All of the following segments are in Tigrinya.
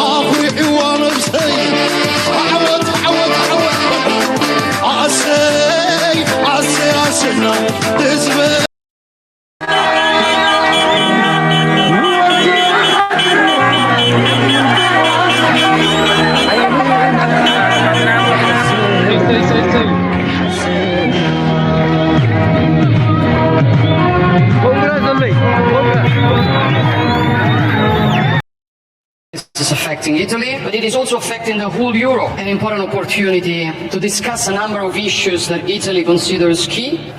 ኣኹሪዕዋ ነብሰይ ዓወት ዓወት ዓወት ኣሰይ ኣሰይ ኣሰና ህዝበ It's affecting Italy, but it is also affecting the whole Europe. An important opportunity to discuss a number of issues that Italy considers key.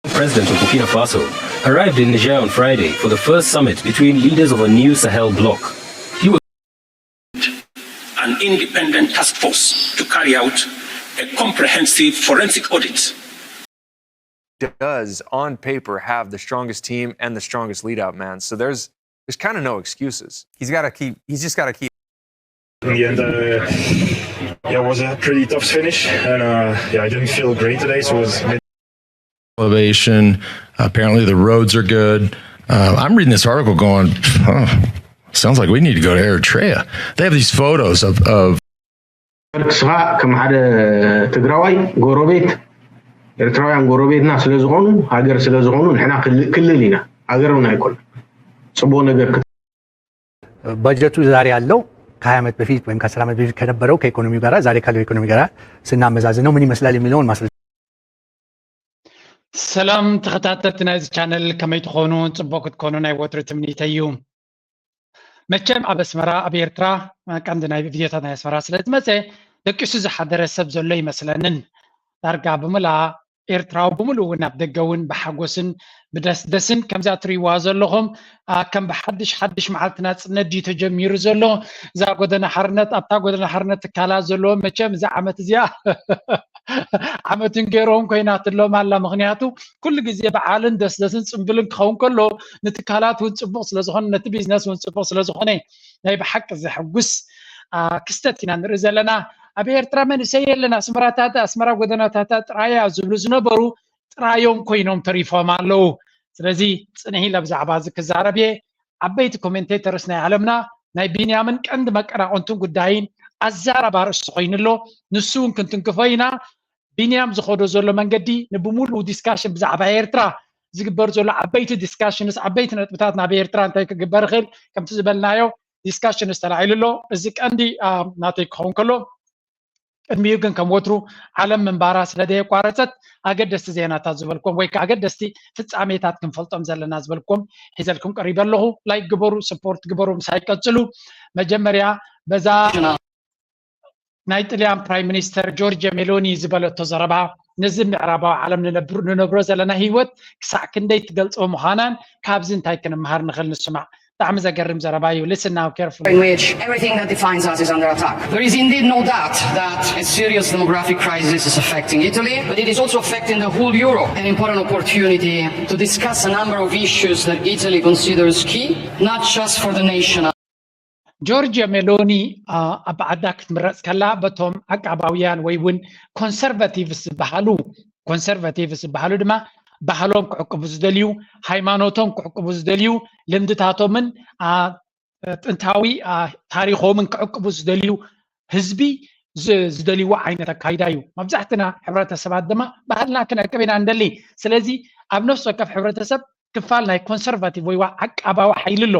President of Burkina Faso arrived in Niger on Friday for the first summit between leaders of a new Sahel bloc. He was an independent task force to carry out a comprehensive forensic audit does on paper have the strongest team and the strongest lead out man. So there's there's kind of no excuses. He's got to keep. He's just got to keep. In the end, uh, yeah, it was a pretty tough finish, and uh, yeah, I didn't feel great today, so it was elevation. Apparently, the roads are good. Uh, I'm reading this article going, oh, sounds like we need to go to Eritrea. They have these photos of, of ንስኻ ከም ሓደ ትግራዋይ ጎረቤት ኤርትራውያን ጎረቤትና ስለ ዝኾኑ ሃገር ስለ ዝኾኑ ንሕና ክልል ኢና፣ ሃገር እውን ኣይኮን ጽቡቕ ነገር በጀቱ ዛሬ ያለው ከ20 ዓመት በፊት ወይም ከ10 ዓመት በፊት ከነበረው ከኢኮኖሚው ጋር ዛሬ ካለው ኢኮኖሚ ጋር ስናመዛዝነው ምን ይመስላል የሚለውን ማስረጃ ሰላም ተኸታተልቲ ናይዚ ቻነል ከመይ ትኾኑ? ጽቡቕ ክትኮኑ ናይ ወትሩ ትምኒተይ እዩ። መቸም ኣብ ኣስመራ ኣብ ኤርትራ ቀንዲ ናይ ቪድዮታት ናይ ኣስመራ ስለ ዝመፀ ደቂሱ ዝሓደረ ሰብ ዘሎ ይመስለንን። ዳርጋ ብምላ ኤርትራዊ ብምሉእ እውን ኣብ ደገ እውን ብሓጎስን ብደስደስን ከምዚኣ ትርእይዋ ዘለኹም ከም ብሓድሽ ሓድሽ መዓልቲ ናፅነት ድዩ ተጀሚሩ ዘሎ እዛ ጎደና ሓርነት ኣብታ ጎደና ሓርነት ትካላት ዘለዎ መቸም እዛ ዓመት እዚኣ ዓመትን ገይሮም ኮይናትሎም ኣላ ምክንያቱ ኩሉ ግዜ በዓልን ደስደስን ፅምብልን ክኸውን ከሎ ንትካላት እውን ፅቡቅ ስለዝኾነ ነቲ ቢዝነስ እውን ፅቡቅ ስለዝኾነ ናይ ብሓቂ ዘሐጉስ ክስተት ኢና ንርኢ ዘለና ኣብ ኤርትራ መንእሰይ የለን ኣስመራታት ኣስመራ ጎደናታታ ጥራያ ዝብሉ ዝነበሩ ጥራዮም ኮይኖም ተሪፎም ኣለዉ ስለዚ ፅንሒ ለብዛዕባ እዚ ክዛረብ እየ ዓበይቲ ኮሜንቴተርስ ናይ ዓለምና ናይ ቢንያምን ቀንዲ መቀናቐንቱን ጉዳይን ኣዛራብ ኣርእስቲ ኮይኑ ኣሎ ንሱ እውን ክንትንክፎ ኢና ቢንያም ዝኸዶ ዘሎ መንገዲ ንብሙሉኡ ዲስካሽን ብዛዕባ ኤርትራ ዝግበር ዘሎ ዓበይቲ ዲስካሽንስ ዓበይቲ ነጥብታት ናብ ኤርትራ እንታይ ክግበር ይኽእል ከምቲ ዝበልናዮ ዲስካሽንስ ተላዒሉ ኣሎ እዚ ቀንዲ ናተይ ክኸውን ከሎ ቅድሚኡ ግን ከም ወትሩ ዓለም ምንባራ ስለ ዘየቋረፀት ኣገደስቲ ዜናታት ዝበልኩም ወይ ከዓ ኣገደስቲ ፍፃሜታት ክንፈልጦም ዘለና ዝበልኩም ሒዘልኩም ቀሪበ ኣለኹ ላይክ ግበሩ ስፖርት ግበሩ ምሳይ ቀፅሉ መጀመርያ በዛ ናይ ጥልያን ፕራይም ሚኒስተር ጆርጅ ሜሎኒ ዝበለቶ ዘረባ ነዚ ምዕራባዊ ዓለም ንነብሮ ዘለና ህይወት ክሳዕ ክንደይ ትገልጾ ምዃናን ካብዚ እንታይ ክንምሃር ንኽእል ንስማዕ። ብጣዕሚ ዘገርም ዘረባ እዩ። Listen now carefully. In which everything that defines us is under attack. There is indeed no doubt that a serious demographic crisis is affecting Italy, but it is also affecting the whole Europe. An important opportunity to discuss a number of issues that Italy considers key, not just for the nation. ጆርጅ ሜሎኒ ኣብ ዓዳ ክትምረፅ ከላ በቶም ዓቃባውያን ወይ እውን ኮንሰርቫቲቭስ ዝበሃሉ ኮንሰርቫቲቭስ ዝበሃሉ ድማ ባህሎም ክዕቅቡ ዝደልዩ ሃይማኖቶም ክዕቅቡ ዝደልዩ ልምድታቶምን ጥንታዊ ታሪኮምን ክዕቅቡ ዝደልዩ ህዝቢ ዝደልይዎ ዓይነት ኣካይዳ እዩ መብዛሕትና ሕብረተሰባት ድማ ባህልና ክንዕቅብ ኢና ንደሊ ስለዚ ኣብ ነፍሲ ወከፍ ሕብረተሰብ ክፋል ናይ ኮንሰርቫቲቭ ወይ ዓቃባዊ ሓይሊ ኣሎ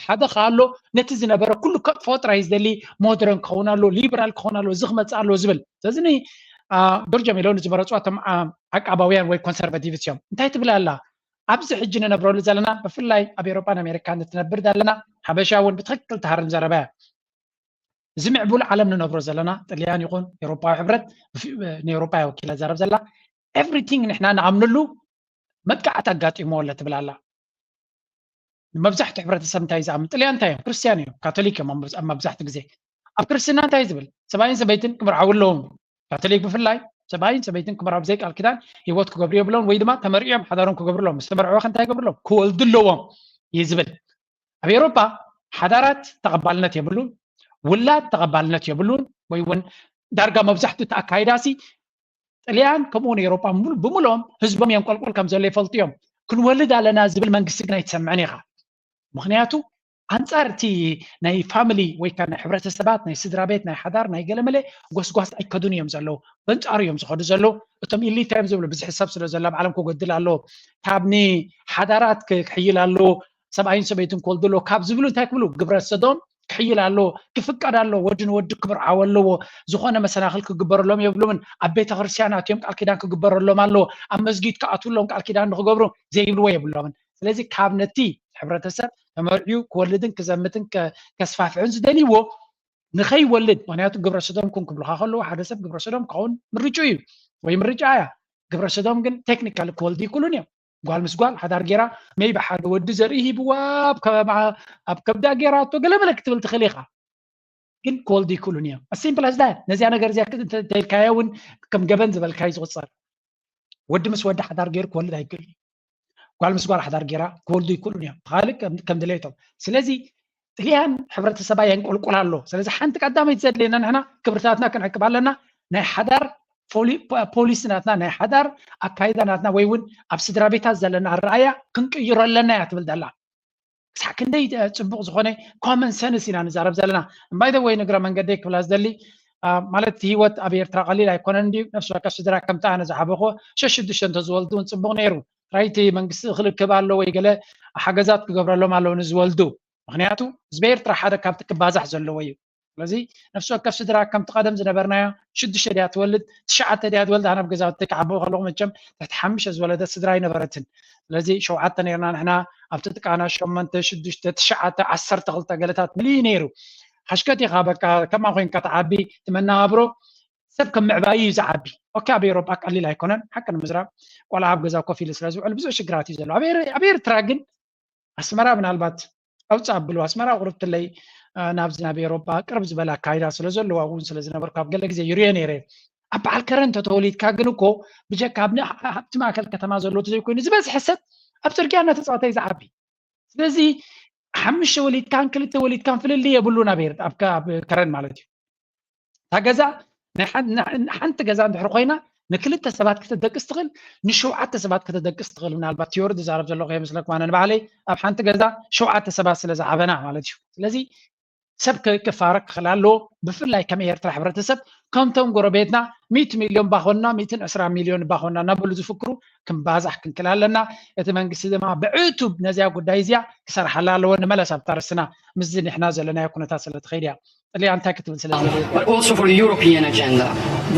ሓደ ከ ኣሎ ነቲ ዝነበረ ኩሉ ከጥፎ ጥራይ ዝደሊ ሞደረን ክኸውን ኣሎ ሊበራል ክኸውን ኣሎ እዚ ክመፅእ ኣሎ ዝብል ስለዚ ጆርጆ ሜሎኒ ዝመረፅዋ እቶም ዓቃባውያን ወይ ኮንሰርቫቲቭስ እዮም እንታይ ትብል ኣላ ኣብዚ ሕጂ ንነብረሉ ዘለና ብፍላይ ኣብ ኤሮጳን ኣሜሪካን ንትነብር ዘለና ሓበሻ እውን ብትክክል ትሃርም ዘረባ እያ እዚ ምዕቡል ዓለም ንነብሮ ዘለና ጥልያን ይኹን ኤሮፓዊ ሕብረት ንኤሮፓ ወኪላ ዘረብ ዘላ everything ንሕና ንኣምነሉ መጥቃዕቲ ኣጋጢሞ ኣለ ትብል ኣላ ንመብዛሕትኡ ሕብረተሰብ እንታይ ዝኣምን ጥልያን እንታይ እዮም ክርስትያን እዮም ካቶሊክ እዮም ኣብ መብዛሕትኡ ግዜ ኣብ ክርስትና እንታይ ዝብል ሰብኣይን ሰበይትን ክምርዓው ኣለዎም ካቶሊክ ብፍላይ ሰብኣይን ሰበይትን ክምርዓው ብዘይ ቃል ኪዳን ህይወት ክገብሩ የብሎም ወይ ድማ ተመሪዕዮም ሓዳሮም ክገብሩ ኣለዎም ምስ ተመርዕወ እንታይ ይገብሩ ኣለዎም ክወልዱ ኣለዎም እዩ ዝብል ኣብ ኤውሮጳ ሓዳራት ተቐባልነት የብሉን፣ ውላድ ተቐባልነት የብሉን ወይ እውን ዳርጋ መብዛሕትኡ እቲ ኣካይዳሲ ጥልያን ከምኡ እውን ኤውሮጳ ብምልኦም ህዝቦም የንቆልቁል ከም ዘሎ ይፈልጡ እዮም። ክንወልድ ኣለና ዝብል መንግስቲ ግን ኣይትሰምዕን ኢኻ። ምኽንያቱ ኣንጻር እቲ ናይ ፋሚሊ ወይ ከዓ ናይ ሕብረተሰባት ናይ ስድራ ቤት ናይ ሓዳር ናይ ገለመለ ጎስጓስ ኣይከዱን እዮም ዘለዉ። በንጻሩ እዮም ዝኸዱ ዘለዉ። እቶም ኢሊት እዮም ዝብሉ ብዙሕ ሰብ ስለ ዘሎ ኣብ ዓለም ክጎድል ኣለዎ፣ ካብ ንሓዳራት ክሕይል ኣለዎ፣ ሰብኣይን ሰበይትን ክወልዱ ኣለዎ ካብ ዝብሉ እንታይ ክብሉ ግብረ ሰዶም ክሕይል ኣለዎ፣ ክፍቀድ ኣለዎ። ወዲ ንወዲ ክምርዓው ኣለዎ። ዝኾነ መሰናኽል ክግበረሎም የብሉምን። ኣብ ቤተ ክርስቲያን ኣትዮም ቃል ኪዳን ክግበረሎም ኣለዎ። ኣብ መስጊድ ክኣትውሎም ቃል ኪዳን ንክገብሩ ዘይብልዎ የብሎምን። ስለዚ ካብ ነቲ ሕብረተሰብ ተመርዕዩ ክወልድን ክዘምትን ከስፋፍዕን ዝደልይዎ ንኸይወልድ፣ ምክንያቱ ግብረ ሰዶም ኩን ክብሉካ ከለዉ ሓደ ሰብ ግብረ ሰዶም ክኸውን ምርጭኡ እዩ ወይ ምርጫ እያ። ግብረ ሰዶም ግን ቴክኒካሊ ክወልዱ ይክእሉን እዮም። ጓል ምስ ጓል ሓዳር ጌራ ሜይቢ ሓደ ወዲ ዘርኢ ሂብዋ ኣብ ከብዳ ጌራቶ ገለመለ ክትብል ትኽእል ኢኻ። ግን ክወልዱ ይክእሉን እዮም። ሲምፕል ኣስ ዳት። ነዚያ ነገር እዚያ እንተኢልካዮ እውን ከም ገበን ዝበልካዩ ዝቁፀር። ወዲ ምስ ወዲ ሓዳር ገይሩ ክወልድ ኣይክእል እዩ። ጓል ምስ ጓል ሓዳር ገይራ ክወልዱ ይክእሉን እዮም። ተኻልእ ከም ድሌቶም። ስለዚ ጥልያን ሕብረተሰባ የንቆልቁል ኣሎ። ስለዚ ሓንቲ ቀዳመይቲ ዘድልየና ንሕና ክብርታትና ክንዕቅብ ኣለና። ናይ ሓዳር ፖሊሲ ናትና፣ ናይ ሓዳር ኣካይዳ ናትና ወይ እውን ኣብ ስድራ ቤታት ዘለና ኣረኣያ ክንቅይሮ ኣለና እያ ትብል ዘላ። ክሳዕ ክንደይ ጽቡቕ ዝኾነ ኮመን ሰንስ ኢና ንዛረብ ዘለና። ባይ ዘ ወይ ንግረ መንገደይ ክብላ ዝደሊ ማለት እቲ ህይወት ኣብ ኤርትራ ቀሊል ኣይኮነን እንድዩ። ነፍሲ ወከፍ ስድራ ከምቲ ኣነ ዝዓበኹ ሸሽ ሽዱሽተ እንተዝወልዱ እውን ጽቡቕ ነይሩ። ጥራይ እቲ መንግስቲ ክልክብ ኣሎ ወይ ገለ ሓገዛት ክገብረሎም ኣለዉ ንዝወልዱ። ምክንያቱ ህዝቢ ኤርትራ ሓደ ካብቲ ክባዛሕ ዘለዎ እዩ። ስለዚ ነፍሲ ወከፍ ስድራ ከምቲ ቀደም ዝነበርናዮ ሽዱሽተ ድያ ትወልድ ትሽዓተ ድያ ትወልድ ኣነ ኣብ ገዛውተይ ክዓብኡ ከለኹ መቸም ትሕቲ ሓሙሽተ ዝወለደት ስድራ ኣይነበረትን። ስለዚ ሸውዓተ ነርና ንሕና ኣብቲ ጥቃና ሸመንተ ሽዱሽተ ትሽዓተ ዓሰርተ ክልተ ገለታት ምልዩ ነይሩ። ሓሽከት ኢኻ በቃ ከማ ኮይንካ ትዓቢ ትመናብሮ ሰብ ከም ምዕባይ እዩ ዝዓቢ። ኦኬ ኣብ ኤሮጳ ቀሊል ኣይኮነን ሓቂ ንምዝራብ ቆልዓ ኣብ ገዛ ኮፍ ኢሉ ስለ ዝውዕል ብዙሕ ሽግራት እዩ ዘሎ። ኣብ ኤርትራ ግን ኣስመራ ምናልባት ኣውፃእ ኣብሉ ኣስመራ ቁርብትለይ ናብዚ ናብ ኤሮጳ ቅርብ ዝበለ ኣካይዳ ስለ ዘለዋ እውን ስለ ዝነበርኩ ኣብ ገለ ግዜ ይርዮ ነይረ። ኣብ በዓል ከረን ተተወሊድካ ግን እኮ ብጀካ ኣብቲ ማእከል ከተማ ዘሎ ዘይኮይኑ ዝበዝሐ ሰብ ኣብ ፅርግያ እናተፃወተ እዩ ዝዓቢ። ስለዚ ሓሙሽተ ወሊድካን ክልተ ወሊድካን ፍልልይ የብሉን ኣብ ከረን ማለት እዩ። እታ ገዛ ሓንቲ ገዛ እንድሕር ኮይና ንክልተ ሰባት ከተደቅስ ትኽእል፣ ንሸውዓተ ሰባት ከተደቅስ ትኽእል። ምናልባት ቲዮሪ ዝዛረብ ዘለኹ የመስለኩም ኣነ ንባዕለይ ኣብ ሓንቲ ገዛ ሸውዓተ ሰባት ስለ ዝዓበና ማለት እዩ። ስለዚ ሰብ ክፋረክ ክኽእል ኣለዎ። ብፍላይ ከም ኤርትራ ሕብረተሰብ ከምቶም ጎረቤትና ሚእቲ ሚልዮን ባኾና ሚእትን ዕስራ ሚልዮን ባኾና እናበሉ ዝፍክሩ ክንባዛሕ ክንክል ኣለና። እቲ መንግስቲ ድማ ብዕቱብ ነዚያ ጉዳይ እዚያ ክሰርሓላ ኣለዎ። ንመለስ ኣብታ ርስና ምስዚ ንሕና ዘለናዮ ኩነታት ስለ ትኸይድ እያ። ጥልያ እንታይ ክትብል ስለ but also for the European agenda,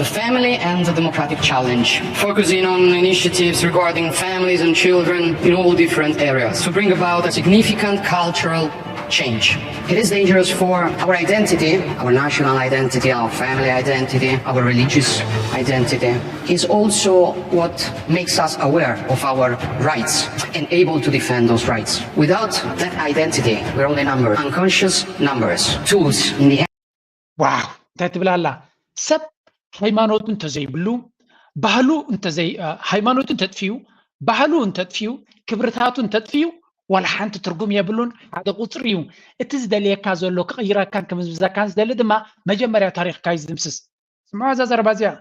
the family and the democratic challenge, focusing on initiatives regarding families and children in all different areas to bring about a significant cultural change. It is dangerous for our identity, our national identity, our family identity, our religious identity. Is also what makes us aware of our rights and able to defend those rights. Without that identity, we're only numbers, unconscious numbers, tools in the ዋው እንታይ ትብል ኣላ። ሰብ ሃይማኖቱ እንተዘይብሉ፣ ባህሉ እንተዘይ ሃይማኖቱ እንተጥፍዩ፣ ባህሉ እንተጥፍዩ፣ ክብርታቱ እንተጥፍዩ ዋላ ሓንቲ ትርጉም የብሉን። ሓደ ቁፅሪ እዩ። እቲ ዝደልየካ ዘሎ ክቕይረካን ክምዝምዘካን ዝደሊ ድማ መጀመርያ ታሪኽካ እዩ ዝድምስስ። ስምዑ እዛ ዘረባ እዚኣ።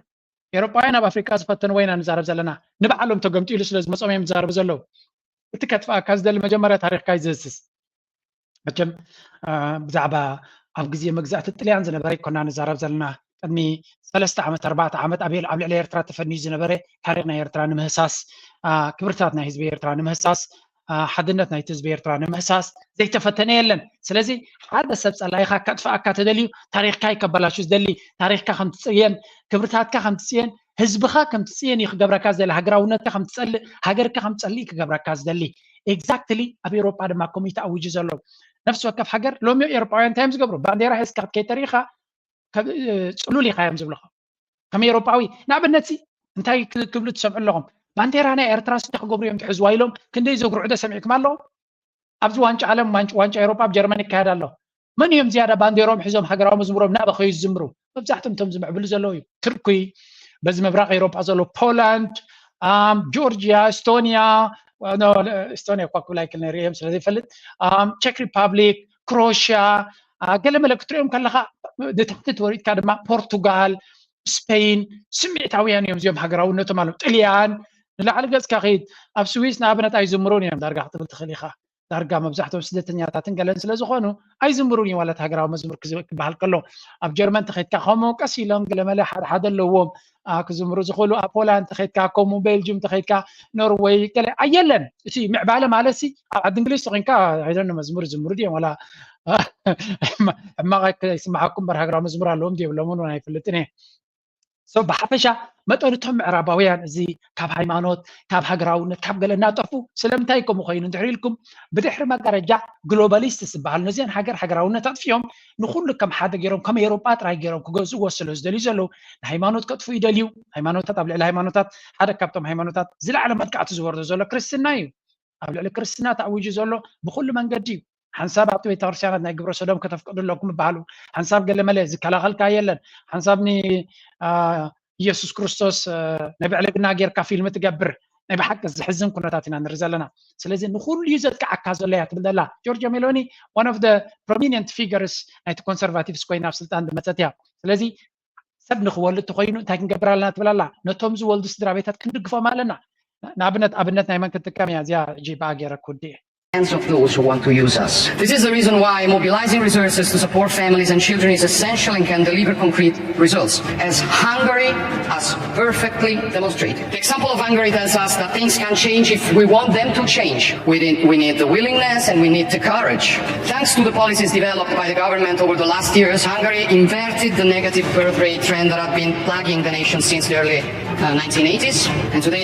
ኤሮጳውያን ኣብ ኣፍሪቃ ዝፈተንዎ ኢና ንዛረብ ዘለና። ንባዕሎም ተገምጢሉ ስለ ዝመጾም እዮም ዝዛረቡ ዘለዉ። እቲ ከጥፍኣካ ዝደሊ መጀመርያ ታሪኽካ እዩ ዝህስስ። መቸም ብዛዕባ ኣብ ግዜ መግዛእቲ ጥልያን ዝነበረ ኣይኮና ንዛረብ ዘለና። ቅድሚ ሰለስተ ዓመት ኣርባዕተ ዓመት ኣብ ኣብ ልዕሊ ኤርትራ ተፈንዩ ዝነበረ ታሪኽ ናይ ኤርትራ ንምህሳስ፣ ክብርታት ናይ ህዝቢ ኤርትራ ንምህሳስ፣ ሓድነት ናይቲ ህዝቢ ኤርትራ ንምህሳስ ዘይተፈተነ የለን። ስለዚ ሓደ ሰብ ጸላኢኻ ከጥፍኣካ ተደልዩ ታሪኽካ እዩ ከበላሹ ዝደሊ። ታሪኽካ ከም ትጽየን፣ ክብርታትካ ከም ትጽየን፣ ህዝብኻ ከም ትጽየን እዩ ክገብረካ ዝደሊ። ሃገራውነትካ ከም ትጸልእ፣ ሃገርካ ከም ትጸልእ እዩ ክገብረካ ዝደሊ። ኤግዛክትሊ ኣብ ኤውሮጳ ድማ ከምኡ እዩ ተኣዊጁ ዘሎ። ነፍሲ ወከፍ ሃገር ሎሚ ኤውሮጳውያን እንታይ እዮም ዝገብሩ? ባንዴራ ሒዝካ ክትከይድ ተሪእኻ ጽሉል ኢኻ እዮም ዝብልኻ። ከም ኤውሮጳዊ ንኣብነት ሲ እንታይ ክብሉ ትሰምዑ ኣለኹም? ባንዴራ ናይ ኤርትራ ሲ እንታይ ክገብሩ እዮም ትሕዝዋ ኢሎም ክንደይ ዘጉርዑ ዶ ሰሚዕኩም ኣለኹም? ኣብዚ ዋንጫ ዓለም ዋንጫ ኤውሮጳ ኣብ ጀርመን ይካየድ ኣሎ። መን እዮም ዝያዳ ባንዴሮም ሒዞም ሃገራዊ መዝሙሮም እናበኸዩ ዝዝምሩ? መብዛሕትኦም እቶም ዝምዕብሉ ዘለዉ እዩ። ትርኩይ፣ በዚ ምብራቕ ኤውሮጳ ዘሎ ፖላንድ፣ ጆርጂያ፣ ኤስቶኒያ፣ ኤስቶኒያ እኳ ክብል ኣይክእል ነይሩ እዮም ስለ ዘይፈልጥ፣ ቼክ ሪፓብሊክ፣ ክሮሽያ፣ ገለ መለ ክትሪኦም ከለኻ ንታሕቲ ተወሪድካ ድማ ፖርቱጋል፣ ስፔን ስምዒታውያን እዮም እዚኦም ሃገራውነቶም ኣለዎም። ጥልያን ንላዕሊ ገጽካ ከይድ ኣብ ስዊስ ንኣብነት ኣይዝምሩን እዮም ዳርጋ ክትብል ትኽእል ኢኻ። ዳርጋ መብዛሕትኦም ስደተኛታትን ገለን ስለ ዝኾኑ ኣይዝምሩን እዮም። ዋላ እቲ ሃገራዊ መዝሙር ክዝ- ክበሃል ከሎ ኣብ ጀርመን ተኸይድካ ከምኡ ቀስ ኢሎም ገለመለ ሓደ ሓደ ኣለዎም አ፣ ክዝምሩ ዝኽእሉ። ኣብ ፖላንድ ተኸይድካ ከምኡ፣ ቤልጅም ተኸይድካ፣ ኖርወይ ገለ ኣየለን። እቲ ምዕባለ ማለት ሲ ኣብ ዓዲ እንግሊዝ ተኾይንካ ኣይደነ መዝሙር ዝምሩ ድዮም ዋላ ሕማቕ ይስምዓኩም እምበር ሃገራዊ መዝሙር ኣለዎም ድየብሎምን እውን ኣይፈልጥን እየ። So ብሓፈሻ መጠን እቶም ምዕራባውያን እዚ ካብ ሃይማኖት ካብ ሃገራውነት ካብ ገለ እናጠፉ ስለምንታይ ከምኡ ኮይኑ እንድሕር ኢልኩም ብድሕሪ መጋረጃ ግሎባሊስት ዝበሃል ነዚአን ሃገር ሃገራውነት ኣጥፊኦም ንኩሉ ከም ሓደ ገይሮም ከም ኤሮጳ ጥራይ ገይሮም ክገዝእዎ ስለ ዝደልዩ ዘለዉ ንሃይማኖት ከጥፉ ይደልዩ። ሃይማኖታት ኣብ ልዕሊ ሃይማኖታት ሓደ ካብቶም ሃይማኖታት ዝለዓለ መጥቃዕቲ ዝወርዶ ዘሎ ክርስትና እዩ። ኣብ ልዕሊ ክርስትና ተኣዊጁ ዘሎ ብኩሉ መንገዲ እዩ። ሓንሳብ ኣብቲ ቤተክርስትያናት ናይ ግብረ ሰዶም ከተፍቅዱ ኣለኩም ይበሃሉ። ሓንሳብ ገለመለ ዝከላኸልካ የለን። ሓንሳብ ን አ፣ ኢየሱስ ክርስቶስ አ፣ ናይ ብዕልግና ጌርካ ፊልም ትገብር ናይ ብሓቂ ዝሕዝን ኩነታት ኢና ንርኢ ዘለና። ስለዚ ንኩሉ እዩ ዘጥቅዓካ ዘሎ እያ ትብል ዘላ ጆርጆ ሜሎኒ one of the prominent figures ናይቲ ኮንሰርቫቲቭስ ኮይና ኣብ ስልጣን ዝመፀት እያ። ስለዚ ሰብ ንክወልድ ተኮይኑ እንታይ ክንገብር ኣለና ትብል ኣላ። ነቶም ዝወልዱ ስድራ ቤታት ክንድግፎም ኣለና። ንኣብነት ኣብነት ናይ መን ክትጥቀም እያ እዚኣ ሕጂ ብኣ ገይረ ክውድእ እየ። hands of those who want to use us. This is the reason why mobilizing resources to support families and children is essential and can deliver concrete results, as Hungary has perfectly demonstrated. The example of Hungary tells us that things can change if we want them to change. We need, we need the willingness and we need the courage. Thanks to the policies developed by the government over the last years, Hungary inverted the negative birth rate trend that had been plaguing the nation since the early uh, nineteen eighties. And today,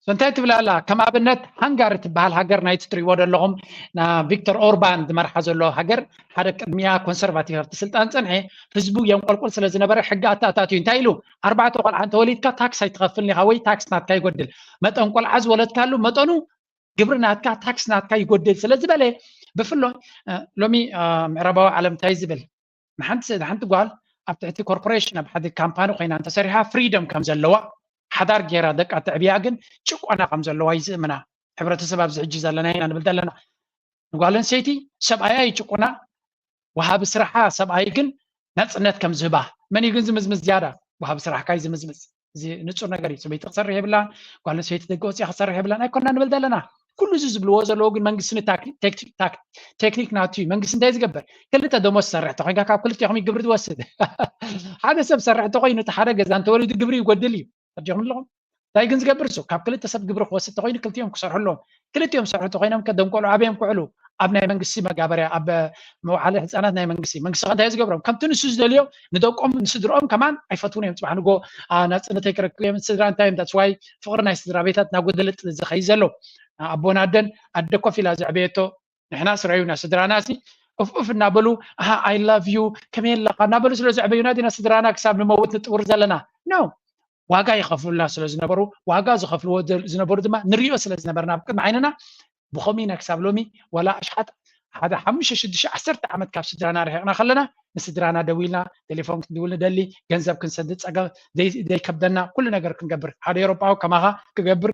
So እንታይ ትብል ኣላ? ከም ኣብነት ሃንጋሪ ትበሃል ሃገር ናይቲ ትሪእዎ ዘለኹም ና ቪክተር ኦርባን ዝመርሓ ዘሎ ሃገር ሓደ ቅድሚያ ኮንሰርቫቲቭ ኣብቲ ስልጣን ፀንሐ ህዝቡ የንቆልቁል ስለ ዝነበረ ሕጊ ኣተኣታትዩ እንታይ ኢሉ ኣርባዕተ ቆልዓ እንተወሊድካ ታክስ ኣይትኸፍልን ኢኻ ወይ ታክስ ናትካ ይጎድል መጠን ቆልዓ ዝወለድካሉ መጠኑ ግብሪ ናትካ ታክስ ናትካ ይጎድል ስለ ዝበለ ብፍሎ ሎሚ ምዕራባዊ ዓለም እንታይ ዝብል ንሓንቲ ንሓንቲ ጓል ኣብ ትሕቲ ኮርፖሬሽን ኣብ ሓደ ካምፓኒ ኮይና እንተሰሪሓ ፍሪደም ከም ዘለዋ ሓዳር ገይራ ደቃ ተዕብያ ግን ጭቆና ከም ዘለዋ ይዝእምና። ሕብረተሰብ ኣብዚ ሕጂ ዘለና ኢና ንብል ዘለና ንጓል ኣንስተይቲ ሰብኣያ ይጭቁና፣ ወሃቢ ስራሓ ሰብኣይ ግን ናፅነት ከም ዝህባ። መን እዩ ግን ዝምዝምዝ ዝያዳ? ወሃቢ ስራሕካ እዩ ዝምዝምዝ። እዚ ንፁር ነገር እዩ። ሰበይቲ ክሰርሕ የብላን፣ ጓል ኣንስተይቲ ደቂ ወፂኣ ክሰርሕ የብላን ኣይኮና ንብል ዘለና። ኩሉ እዚ ዝብልዎ ዘለዉ ግን መንግስቲ ቴክኒክ ናቱ እዩ። መንግስቲ እንታይ ዝገብር? ክልተ ደሞዝ ዝሰርሕ ተኮይንካ ካብ ክልቲኹም እዩ ግብሪ ዝወስድ። ሓደ ሰብ ዝሰርሕ ተኮይኑ እቲ ሓደ ገዛ እንተወሊዱ ግብሪ ይጎድል እዩ። ኣጆኹም ኣለኹም እንታይ ግን ዝገብር እሱ ካብ ክልተ ሰብ ግብሪ ክወስድ ተኮይኑ ክልቲኦም ክሰርሑ ኣለዎም። ክልቲኦም ዝሰርሑ ተኮይኖም ከ ደም ቆልዑ ኣበዮም ክውዕሉ ኣብ ናይ መንግስቲ መጋበርያ ኣብ መውዓሊ ህፃናት ናይ መንግስቲ መንግስቲ ከ እንታይ ዝገብሮም ከምቲ ንሱ ዝደልዮ ንደቆም ንስድርኦም ከማን ኣይፈትውን እዮም ፅባሕ ንጎ ናፅነተይ ክረክብ እዮም ስድራ እንታይ እዮም that's why ፍቅሪ ናይ ስድራ ቤታት እናጎደለ ዝኸይድ ዘሎ ኣቦን ኣደን ኣደ ኮፍ ኢላ ዘዕበየቶ ንሕናስ ረዩና ስድራና ሲ ኡፍ ኡፍ እናበሉ ኣሃ I love you ከመይ ኣለኻ እናበሉ ስለ ዘዕበዩና ዲና ስድራና ክሳብ ንመውት ንጥውር ዘለና no ዋጋ ይኸፍሉልና ስለ ዝነበሩ ዋጋ ዝኸፍልዎ ዝነበሩ ድማ ንሪኦ ስለ ዝነበርና ኣብ ቅድሚ ዓይንና ብኸምኡ ኢና ክሳብ ሎሚ ዋላ ኣሽሓት ሓደ ሓሙሽተ ሽዱሽተ ዓሰርተ ዓመት ካብ ስድራና ርሒቕና ከለና ንስድራና ደዊልና ቴሌፎን ክንድውል ንደሊ ገንዘብ ክንሰድድ ፀገም ዘይከብደና ኩሉ ነገር ክንገብር ሓደ ኤሮጳዊ ከማኻ ክገብር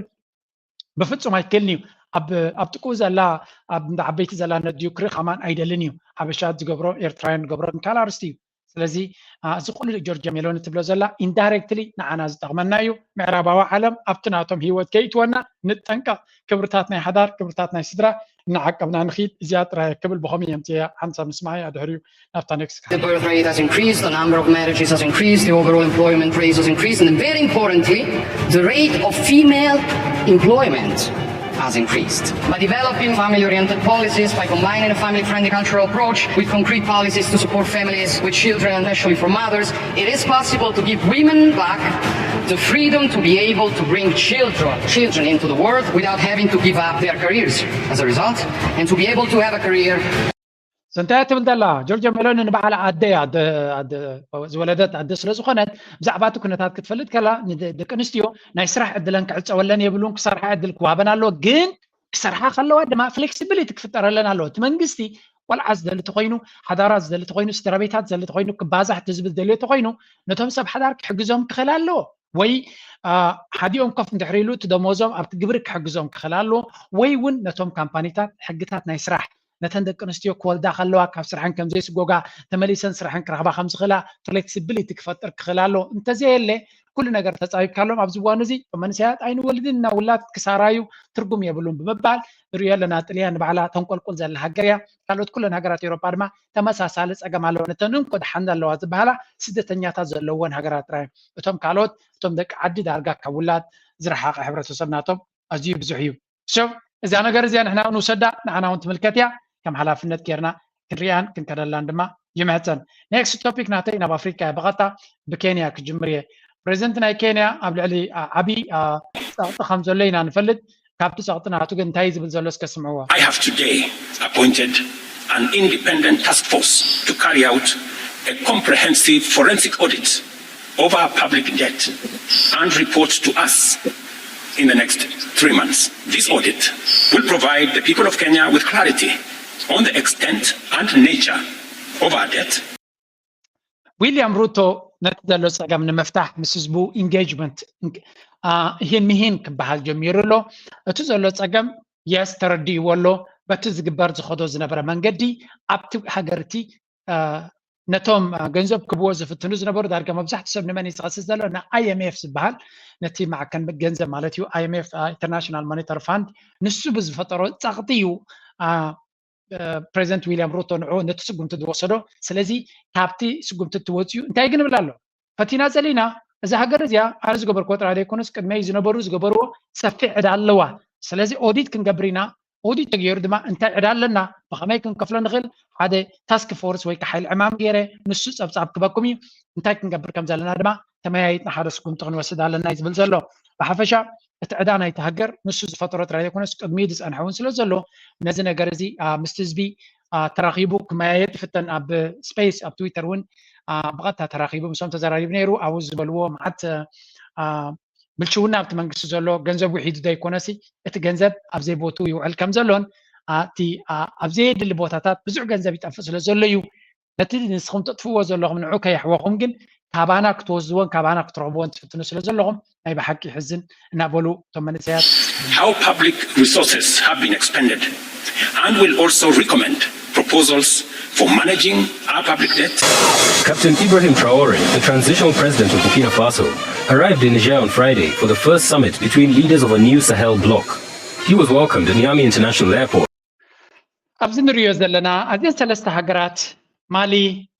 ብፍፁም ኣይክእልን እዩ ኣብ ጥቅኡ ዘላ ኣብ እንዳ ዓበይቲ ዘላ ነድዩ ክርኢ ከማን ኣይደልን እዩ ሓበሻ ዝገብሮ ኤርትራውያን ዝገብሮ ካልእ ኣርስቲ እዩ ስለዚ እዚ ኩሉ ጆርጆ ሜሎኒ ትብሎ ዘላ ኢንዳይሬክትሊ ንዓና ዝጠቕመና እዩ ምዕራባዊ ዓለም ኣብቲ ናቶም ህይወት ከይእትወና ንጠንቀቕ ክብርታት ናይ ሓዳር ክብርታት ናይ ስድራ እናዓቀብና ንኺድ እዚኣ ጥራይ ክብል ብኸምኡ እዮም ሓንሳብ ንስማዕ እያ ድሕሪኡ ናብታ ኔክስት The birth rate has increased, the number of marriages has increased, the overall employment rate has increased, and very importantly, the rate of female employment has increased. By developing family-oriented policies, by combining a family-friendly cultural approach with concrete policies to support families with children, especially for mothers, it is possible to give women back the freedom to be able to bring children, children into the world without having to give up their careers as a result, and to be able to have a career እንታይ ትብል ዘላ ጆርጆ ሜሎኒ ንበዓል ኣደያ ዝወለደት ኣደ ስለ ዝኾነት ብዛዕባ እቲ ኩነታት ክትፈልጥ ከላ ንደቂ ኣንስትዮ ናይ ስራሕ ዕድለን ክዕፀወለን የብሉን ክሰርሓ ዕድል ክዋበን ኣለዎ ግን ክሰርሓ ከለዋ ድማ ፍሌክሲቢሊቲ ክፍጠረለን ኣለዎ እቲ መንግስቲ ቆልዓ ዝደሊ ተኮይኑ ሓዳራ ዝደሊ ተኮይኑ ስድራቤታት ዝደሊ ተኮይኑ ክባዛሕ ህዝቢ ዝደልዮ ተኮይኑ ነቶም ሰብ ሓዳር ክሕግዞም ክኽእል ኣለዎ ወይ ሓዲኦም ኮፍ እንድሕር ኢሉ እቲ ደሞዞም ኣብቲ ግብሪ ክሕግዞም ክኽእል ኣለዎ ወይ እውን ነቶም ካምፓኒታት ሕግታት ናይ ስራሕ ነተን ደቂ ኣንስትዮ ክወልዳ ከለዋ ካብ ስርሐን ከም ዘይስጎጋ ተመሊሰን ስርሐን ክረኽባ ከም ዝኽእላ ፍሌክሲቢሊቲ ክፈጥር ክኽእል ኣለዎ እንተዘየለ ኩሉ ነገር ተፃቢብካሎም ኣብዚ እዋን እዚ እቶም መንእሰያት ኣይንወልድን እና ውላድ ክሳራ እዩ፣ ትርጉም የብሉን ብምባል ንሪኦ ኣለና። ጥልያን ንባዕላ ተንቆልቁል ዘላ ሃገር እያ። ካልኦት ኩለን ሃገራት ኤውሮጳ ድማ ተመሳሳሊ ፀገም ኣለወን። እተን እንኮ ደሓን ኣለዋ ዝበሃላ ስደተኛታት ዘለወን ሃገራት ጥራይ እዮም። እቶም ካልኦት እቶም ደቂ ዓዲ ዳርጋ ካብ ውላድ ዝረሓቐ ሕብረተሰብ ናቶም ኣዝዩ ብዙሕ እዩ። So እዛ ነገር እዚኣ ንሕና ንውሰዳ፣ ንዓና እውን ትምልከት እያ። ከም ሓላፍነት ጌርና ክንሪኣን ክንከደላን ድማ ይምሕጸን። Next topic ናተይ ናብ ኣፍሪካ እየ፣ ብቐጥታ ብኬንያ ክጅምር እየ። ፕሬዚደንት ናይ ኬንያ ኣብ ልዕሊ ዓብዪ ጸቕጢ ከም ዘሎ ኢና ንፈልጥ። ካብቲ ጸቕጢ ናቱ ግን እንታይ ዝብል ዘሎ እስከ ስምዕዎ። I have today appointed an independent task force to carry out a comprehensive forensic audit of our public debt and report to us in the next three months. This audit will provide the people of Kenya with clarity on the extent and nature of our debt. ዊልያም ሩቶ ነቲ ዘሎ ጸገም ንምፍታሕ ምስ ህዝቡ ኢንጌጅመንት ሂን ምሂን ክበሃል ጀሚሩ ኣሎ። እቲ ዘሎ ጸገም የስ ተረዲእዎ ኣሎ። በቲ ዝግበር ዝኸዶ ዝነበረ መንገዲ ኣብቲ ሃገርቲ ነቶም ገንዘብ ክብዎ ዝፍትኑ ዝነበሩ ዳርጋ መብዛሕትኡ ሰብ ንመን እዩ ዝኸስስ ዘሎ? ን IMF ዝበሃል ነቲ ማዕከን ገንዘብ ማለት እዩ። IMF International Monetary Fund ንሱ ብዝፈጠሮ ጸቕጢ እዩ ፕሬዚደንት ዊልያም ሩቶ ንዑ ነቲ ስጉምቲ ዝወሰዶ። ስለዚ ካብቲ ስጉምቲ እትወፅኡ እንታይ ግን እብል ኣሎ ፈቲና ፀሊና እዛ ሃገር እዚኣ ኣነ ዝገበርክዎ ጥራይ ዘይኮነስ ቅድመይ ዝነበሩ ዝገበርዎ ሰፊሕ ዕዳ ኣለዋ። ስለዚ ኦዲት ክንገብር ኢና። ኦዲት ተገይሩ ድማ እንታይ ዕዳ ኣለና፣ ብኸመይ ክንከፍሎ ንኽእል ሓደ ታስክ ፎርስ ወይ ከዓ ሓይሊ ዕማም ገይረ ንሱ ፀብፃብ ክበኩም እዩ። እንታይ ክንገብር ከም ዘለና ድማ ተመያይጥና ሓደ ስጉምቲ ክንወስድ ኣለና እዩ ዝብል ዘሎ። ብሓፈሻ እቲ ዕዳ ናይቲ ሃገር ንሱ ዝፈጠሮ ጥራይ ዘይኮነስ ቅድሚኡ ዝፀንሐ እውን ስለ ዘሎ ነዚ ነገር እዚ ምስቲ ህዝቢ ተራኺቡ ክመያየጥ ይፍተን። ኣብ ስፔስ ኣብ ትዊተር እውን ብቐጥታ ተራኺቡ ምስኦም ተዘራሪቡ ነይሩ። ኣብኡ ዝበልዎ መዓት ብልሽውና ኣብቲ መንግስቲ ዘሎ ገንዘብ ውሒዱ ዘይኮነሲ እቲ ገንዘብ ኣብ ዘይቦትኡ ይውዕል ከም ዘሎን እቲ ኣብ ዘየድሊ ቦታታት ብዙሕ ገንዘብ ይጠፍእ ስለ ዘሎ እዩ። ነቲ ንስኹም ተጥፍዎ ዘለኹም ንዑ ከየሕወኹም ግን ካባና ክትወስድዎን ካባና ክትረኽብዎን ትፍትኑ ስለ ዘለኹም ናይ ብሓቂ ይሕዝን እናበሉ እቶም መንእሰያት How public resources have been expended and will also recommend proposals for managing our public debt. Captain Ibrahim Traore, the transitional president of Burkina Faso, arrived in Niger on Friday for the first summit between leaders of a new Sahel bloc. He was welcomed at Niamey International Airport. ኣብዚ ንሪኦ ዘለና ኣዝየን ሰለስተ ሃገራት ማሊ፣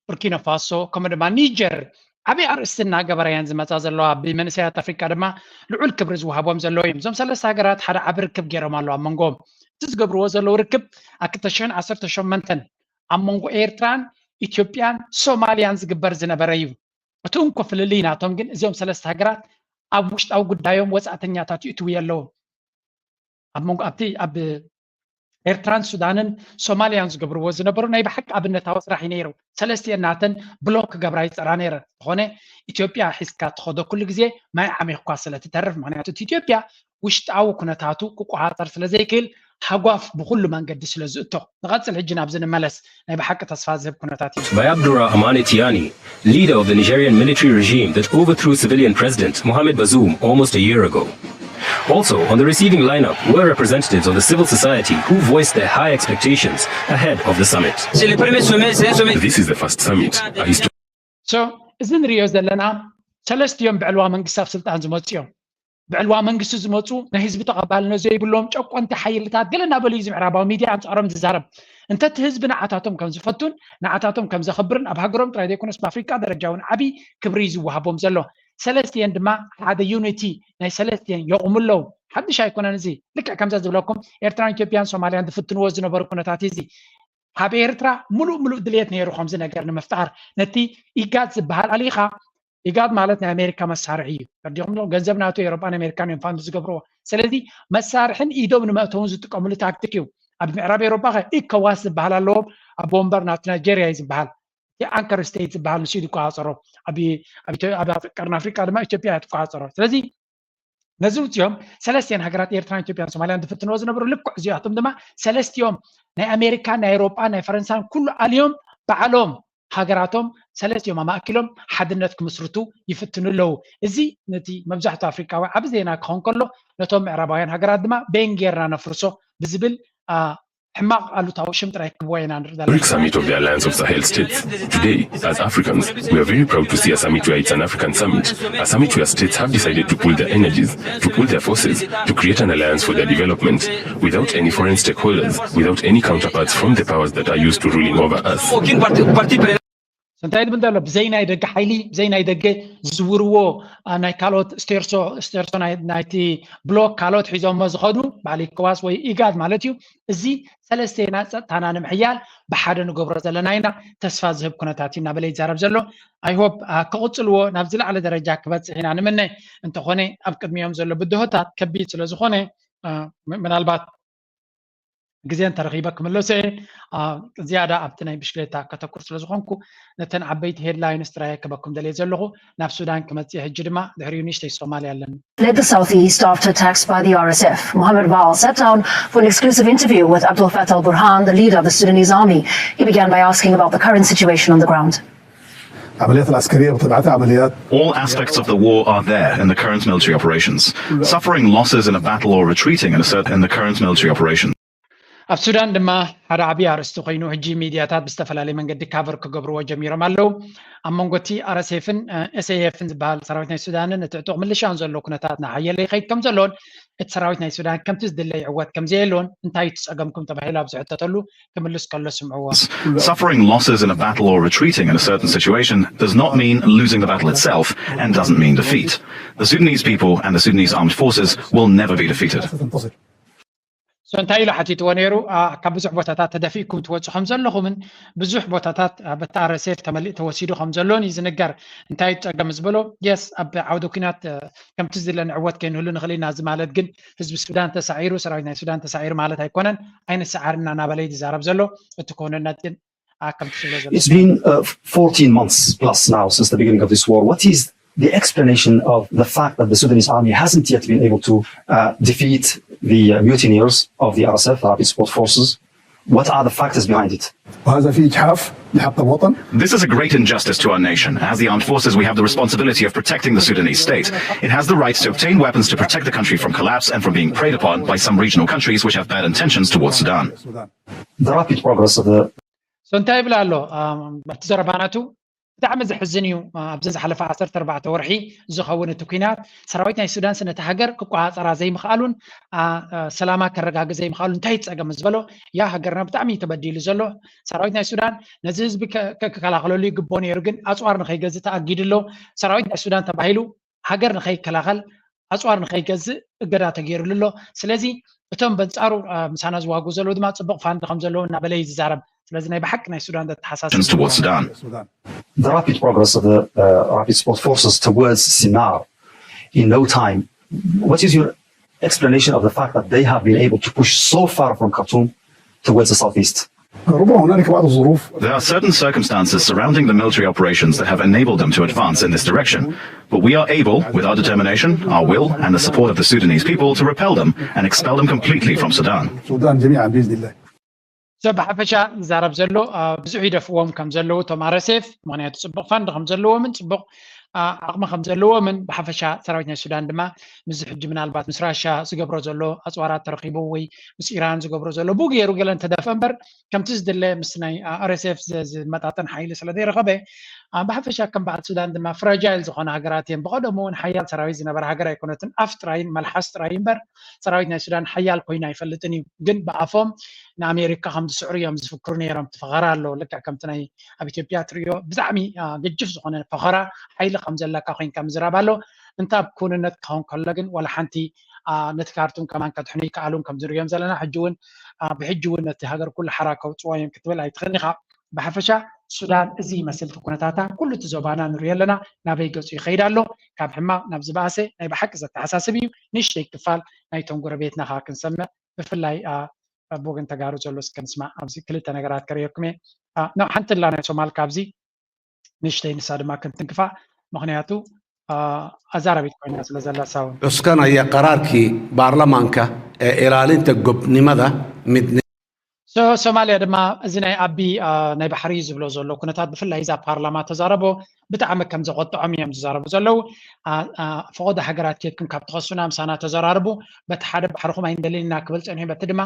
ቡርኪና ፋሶ ከምኡ ድማ ኒጀር ዓብዪ ኣርእስቲ እናገበራ እየን ዝመፃ ዘለዋ። ብመንእሰያት ኣፍሪቃ ድማ ልዑል ክብሪ ዝወሃቦም ዘለዉ እዮም። እዞም ሰለስተ ሃገራት ሓደ ዓቢ ርክብ ገይሮም ኣለዉ ኣብ መንጎኦም። እቲ ዝገብርዎ ዘለዉ ርክብ ኣብ ክልተ ሽሕን ዓሰርተ ሸሞንተን ኣብ መንጎ ኤርትራን ኢትዮጵያን ሶማልያን ዝግበር ዝነበረ እዩ። እቲ እንኮ ፍልልይ ናቶም ግን እዚኦም ሰለስተ ሃገራት ኣብ ውሽጣዊ ጉዳዮም ወፃእተኛታት ይእትዉ የለዎም። ኣብ መንጎ ኣብቲ ኣብ ኤርትራን ሱዳንን ሶማልያን ዝገብርዎ ዝነበሩ ናይ ብሓቂ ኣብነታዊ ስራሕ እዩ ነይሩ። ሰለስቲኤን ናተን ብሎክ ክገብራ ይፅዕራ ነይረን። ዝኾነ ኢትዮጵያ ሒዝካ ትኸዶ ኩሉ ግዜ ማይ ዓሚኽኳ ስለ ትተርፍ፣ ምክንያቱ እቲ ኢትዮጵያ ውሽጣዊ ኩነታቱ ክቆፃፀር ስለ ዘይክእል ሃጓፍ ብኩሉ መንገዲ ስለ ዝእቶ። ንቐፅል ሕጂ ናብዚ ንመለስ። ናይ ብሓቂ ተስፋ ዝህብ ኩነታት እዩ። By Abdurrahmane Tiani, leader of the Nigerian military regime that overthrew civilian President Mohamed Bazoum almost a year ago. Also on the receiving lineup were representatives of the civil society who voiced their high expectations ahead of the summit. C'est le premier sommet, c'est un sommet. This is the first summit. A history. So እዚ ንሪኦ ዘለና ሰለስቲኦም ብዕልዋ መንግስቲ ኣብ ስልጣን ዝመፁ እዮም። ብዕልዋ መንግስቲ ዝመፁ ናይ ህዝቢ ተቐባልነት ዘይብሎም ጨቆንቲ ሓይልታት ገለ እናበሉ እዩ እዚ ምዕራባዊ ሚድያ ኣንፃሮም ዝዛረብ። እንተቲ ህዝቢ ንዓታቶም ከም ዝፈቱን ንዓታቶም ከም ዘኽብርን ኣብ ሃገሮም ጥራይ ዘይኮነስ ብኣፍሪቃ ደረጃ እውን ዓብዪ ክብሪ እዩ ዝወሃቦም ዘሎ። ሰለስቲኤን ድማ ሓደ ዩኒቲ ናይ ሰለስቲኤን የቑሙ ኣለዉ። ሓድሽ ኣይኮነን እዚ። ልክዕ ከምዛ ዝብለኩም ኤርትራን ኢትዮጵያን ሶማልያን ዝፍትንዎ ዝነበሩ ኩነታት እዚ ካብ ኤርትራ ሙሉእ ሙሉእ ድልየት ነይሩ ከምዚ ነገር ንምፍጣር። ነቲ ኢጋድ ዝበሃል ኣሊኻ ኢጋድ ማለት ናይ ኣሜሪካ መሳርሒ እዩ። ተረዲኹም ዶ? ገንዘብ ናቱ ኤሮጳን ኣሜሪካን እዮም ፋንድ ዝገብርዎ። ስለዚ መሳርሕን ኢዶም ንመእተውን ዝጥቀምሉ ታክቲክ እዩ። ኣብ ምዕራብ ኤሮጳ ከ ኢኮዋስ ዝበሃል ኣለዎም። ኣብ ወንበር ናቱ ናይጄሪያ እዩ ዝበሃል። እቲ ኣንከር ስቴት ዝበሃል ንሱ እዩ ዝቆፃፀሮ። ኣብ ኣብ ኢትዮ- ኣብ ቀርኒ ኣፍሪቃ ድማ ኢትዮጵያ እያ ትቆፃፀሮ። ስለዚ ነዚ ውፅኦም ሰለስቲኤን ሃገራት ኤርትራን ኢትዮጵያን ሶማልያን ዝፍትንዎ ዝነበሩ ልክዕ እዚኣቶም ድማ ሰለስቲኦም ናይ ኣሜሪካን ናይ ኤሮጳን ናይ ፈረንሳን ኩሉ ኣልዮም ባዕሎም ሃገራቶም ሰለስቲኦም ኣማእኪሎም ሓድነት ክምስርቱ ይፍትኑ ኣለዉ። እዚ ነቲ መብዛሕትኡ ኣፍሪቃዊ ዓቢ ዜና ክኸውን ከሎ ነቶም ምዕራባውያን ሃገራት ድማ በየን ጌርና ነፍርሶ ብዝብል ኣ- ሕማቕ ኣሉታዊ ሽም ጥራይ ክህብዋ ኢና ንርኢ ዘለና። Summit of the Alliance of Sahel States. Today, as Africans, we are very proud to see a summit where it's an African summit, a summit where states have decided to pool their energies, to pool their forces, to create an alliance for their development, without any foreign stakeholders, without any counterparts from the powers that are used to ruling over us. እንታይ ድብል ዘሎ? ብዘይ ናይ ደገ ሓይሊ፣ ብዘይ ናይ ደገ ዝዝውርዎ ናይ ካልኦት ስቴርሶ ስቴርሶ ናይቲ ብሎክ ካልኦት ሒዞሞ ዝኸዱ በዓል ኢኮዋስ ወይ ኢጋድ ማለት እዩ። እዚ ሰለስቴና ጸጥታና ንምሕያል ብሓደ ንገብሮ ዘለና ኢና፣ ተስፋ ዝህብ ኩነታት እዩ እናበለ ይዛረብ ዘሎ። I hope ክቕጽልዎ ናብ ዝለዓለ ደረጃ ክበጽሕ ኢና ንምነ። እንተኾነ ኣብ ቅድሚኦም ዘሎ ብድሆታት ከቢድ ስለ ዝኾነ ምናልባት ግዜ እንተረኺበ ክምለሶ እየ። ዝያዳ ኣብቲ ናይ ብሽክሌታ ከተኩር ስለ ዝኾንኩ ነተን ዓበይቲ ሄድላይንስ ጥራይ ክበኩም ደልየ ዘለኹ። ናብ ሱዳን ክመጽእ ሕጂ ድማ ድሕሪኡ ንእሽተይ ሶማልያ ኣለኒ። Led the southeast after attacks by the R S F. Mohammed Val sat down for an exclusive interview with Abdel Fattah al Burhan, the leader of the Sudanese army. He began by asking about the current situation on the ground. العمليات العسكرية بطبيعتها عمليات All aspects of the war are there in the current military operations. Suffering losses in a battle or retreating in a certain in the current military operation. ኣብ ሱዳን ድማ ሓደ ዓብዪ ኣርእስቲ ኮይኑ ሕጂ ሚድያታት ብዝተፈላለየ መንገዲ ካቨር ክገብርዎ ጀሚሮም ኣለዉ። ኣብ መንጎ እቲ ኣር ኤስ ኤፍን ኤስ ኤ ኤፍን ዝበሃል ሰራዊት ናይ ሱዳንን እቲ ዕጡቕ ምልሻን ዘሎ ኩነታት እናሓየለ ይኸይድ ከም ዘሎን እቲ ሰራዊት ናይ ሱዳን ከምቲ ዝድለ ይዕወት ከም ዘየሎን እንታይ እዩ እቲ ጸገምኩም ተባሂሉ ኣብ ዝሕተተሉ ክምልስ ከሎ ስምዕዎ። Suffering losses in a battle or retreating in a certain situation does not mean losing the battle itself and doesn't mean defeat. The Sudanese people and the Sudanese armed forces will never be defeated. So እንታይ ኢሉ ሓቲትዎ ነይሩ? ካብ ብዙሕ ቦታታት ተደፊእኩም ትወፁ ከም ዘለኹምን ብዙሕ ቦታታት በቲ ኣር ኤስ ኤፍ ተመሊእ ተወሲዱ ከም ዘሎን እዩ ዝንገር። እንታይ እዩ ፀገም ዝበሎ? የስ ኣብ ዓውደ ኩናት ከምቲ ዝድለ ንዕወት ከይንህሉ ንኽእል ኢና። እዚ ማለት ግን ህዝቢ ሱዳን ተሳዒሩ፣ ሰራዊት ናይ ሱዳን ተሳዒሩ ማለት ኣይኮነን። ኣይንሰዓርና እናበለ እዩ ዝዛረብ ዘሎ። እቲ ክውንነት ግን ከምቲ ዝብሎ ዘሎ It's been uh, fourteen months plus now since the beginning of this war. What is the explanation of the fact that the Sudanese army hasn't yet been able to uh, defeat the uh, mutineers of the R S F, Rapid Support Forces? What are the factors behind it? وهذا في إجحاف لحق الوطن. This is a great injustice to our nation. As the armed forces, we have the responsibility of protecting the Sudanese state. It has the right to obtain weapons to protect the country from collapse and from being preyed upon by some regional countries which have bad intentions towards Sudan. The rapid progress of the So እንታይ ይብል ኣሎ? ኣብቲ ዘረባናቱ ብጣዕሚ ዘሕዝን እዩ። ኣብዚ ዝሓለፈ ዓሰርተ ኣርባዕተ ወርሒ ዝኸውን እቲ ኩናት ሰራዊት ናይ ሱዳን ስነቲ ሃገር ክቆፃፀራ ዘይምኽኣሉን ሰላማ ከረጋግእ ዘይምኽኣሉ እንታይ ጸገም ዝበሎ ያ ሃገርና ብጣዕሚ እዩ ተበዲሉ ዘሎ። ሰራዊት ናይ ሱዳን ነዚ ህዝቢ ክከላኸለሉ ይግቦ ነይሩ፣ ግን ኣፅዋር ንኸይገዝእ ተኣጊዱ ኣሎ። ሰራዊት ናይ ሱዳን ተባሂሉ ሃገር ንኸይከላኸል ኣፅዋር ንኸይገዝእ እገዳ ተገይሩሉ ኣሎ። ስለዚ እቶም በንፃሩ ምሳና ዝዋጉ ዘለዉ ድማ ፅቡቕ ፋንድ ከም ዘለዉ እናበለ እዩ ዝዛረብ። ስለዚ ናይ ብሓቂ ናይ ሱዳን ዘተሓሳስብ towards Sudan. The rapid progress of the uh, Rapid Support Forces towards Sinar in no time. What is your explanation of the fact that they have been able to push so far from Khartoum towards the southeast? ربما هنالك بعض الظروف There are certain circumstances surrounding the military operations that have enabled them to advance in this direction. But we are able, with our determination, our will, and the support of the Sudanese people, to repel them and expel them completely from Sudan. السودان جميعا بإذن الله. ሰብ ብሓፈሻ ዝዛረብ ዘሎ ብዙሕ ይደፍዎም ከም ዘለዉ እቶም ኣር ኤስ ኤፍ፣ ምክንያቱ ፅቡቕ ፋንድ ከም ዘለዎምን ፅቡቕ ዓቕሚ ከም ዘለዎምን ብሓፈሻ ሰራዊት ናይ ሱዳን ድማ ምስ ሕጂ ምናልባት ምስ ራሻ ዝገብሮ ዘሎ ኣፅዋራት ተረኪቡ ወይ ምስ ኢራን ዝገብሮ ዘሎ ብኡ ገይሩ ገለ እንተደፍአ እምበር ከምቲ ዝድለ ምስ ናይ ኣር ኤስ ኤፍ ዝመጣጠን ሓይሊ ስለ ዘይረኸበ ብሓፈሻ ከም በዓል ሱዳን ድማ ፍራጃይል ዝኾነ ሃገራት እየን። ብቐደሙ እውን ሓያል ሰራዊት ዝነበረ ሃገር ኣይኮነትን። ኣፍ ጥራይን መልሓስ ጥራይ እምበር ሰራዊት ናይ ሱዳን ሓያል ኮይኑ ኣይፈልጥን እዩ። ግን ብኣፎም ንኣሜሪካ ከም ዝስዕሩ እዮም ዝፍክሩ ነይሮም። እቲ ፈኸራ ኣሎ። ልክዕ ከምቲ ናይ ኣብ ኢትዮጵያ ትሪኦ ብጣዕሚ ገጅፍ ዝኾነ ፈኸራ ሓይሊ ከም ዘለካ ኮይንካ ምዝራብ ኣሎ። እንተ ኣብ ክውንነት ክኸውን ከሎ ግን ዋላ ሓንቲ ነቲ ካርቱም ከማን ከድሕኑ ይከኣሉን ከም ዝሪኦም ዘለና ሕጂ እውን ብሕጂ እውን ነቲ ሃገር ኩሉ ሓራ ከውፅዎ እዮም ክትብል ኣይትኽእልን ኢኻ። ብሓፈሻ ሱዳን እዚ ይመስል እቲ ኩነታታ ኩሉ እቲ ዞባና ንሪኦ ኣለና ናበይ ገፁ ይኸይድ ኣሎ። ካብ ሕማቕ ናብ ዝበኣሰ ናይ ብሓቂ ዘተሓሳስብ እዩ። ንእሽተይ ክፋል ናይቶም ጎረቤትና ከዓ ክንሰምዕ ብፍላይ ኣብ ወገን ተጋሩ ዘሎ እስከ ንስማዕ። ኣብዚ ክልተ ነገራት ከርእየኩም እየ። ናብ ሓንቲ ላ ናይ ሶማል ካብዚ ንእሽተይ ንሳ ድማ ክንትንክፋ ምክንያቱ ኣዛራቢት ኮይና ስለ ዘላ ሳውን Cuskanaya qaraarkii baarlamaanka ee ilaalinta gobnimada midnimada ሶማልያ ድማ እዚ ናይ ኣቢ ናይ ባሕሪ ዝብሎ ዘሎ ኩነታት ብፍላይ እዛ ፓርላማ ተዛረቦ ብጣዕሚ ከም ዘቆጥዖም እዮም ዝዛረቡ ዘለዉ። ፈቆዶ ሃገራት ኬድኩም ካብ ትኸሱና ምሳና ተዘራርቡ፣ በቲ ሓደ ባሕርኹም ኣይንደልን ኢና ክብል ፀኒሑ፣ በቲ ድማ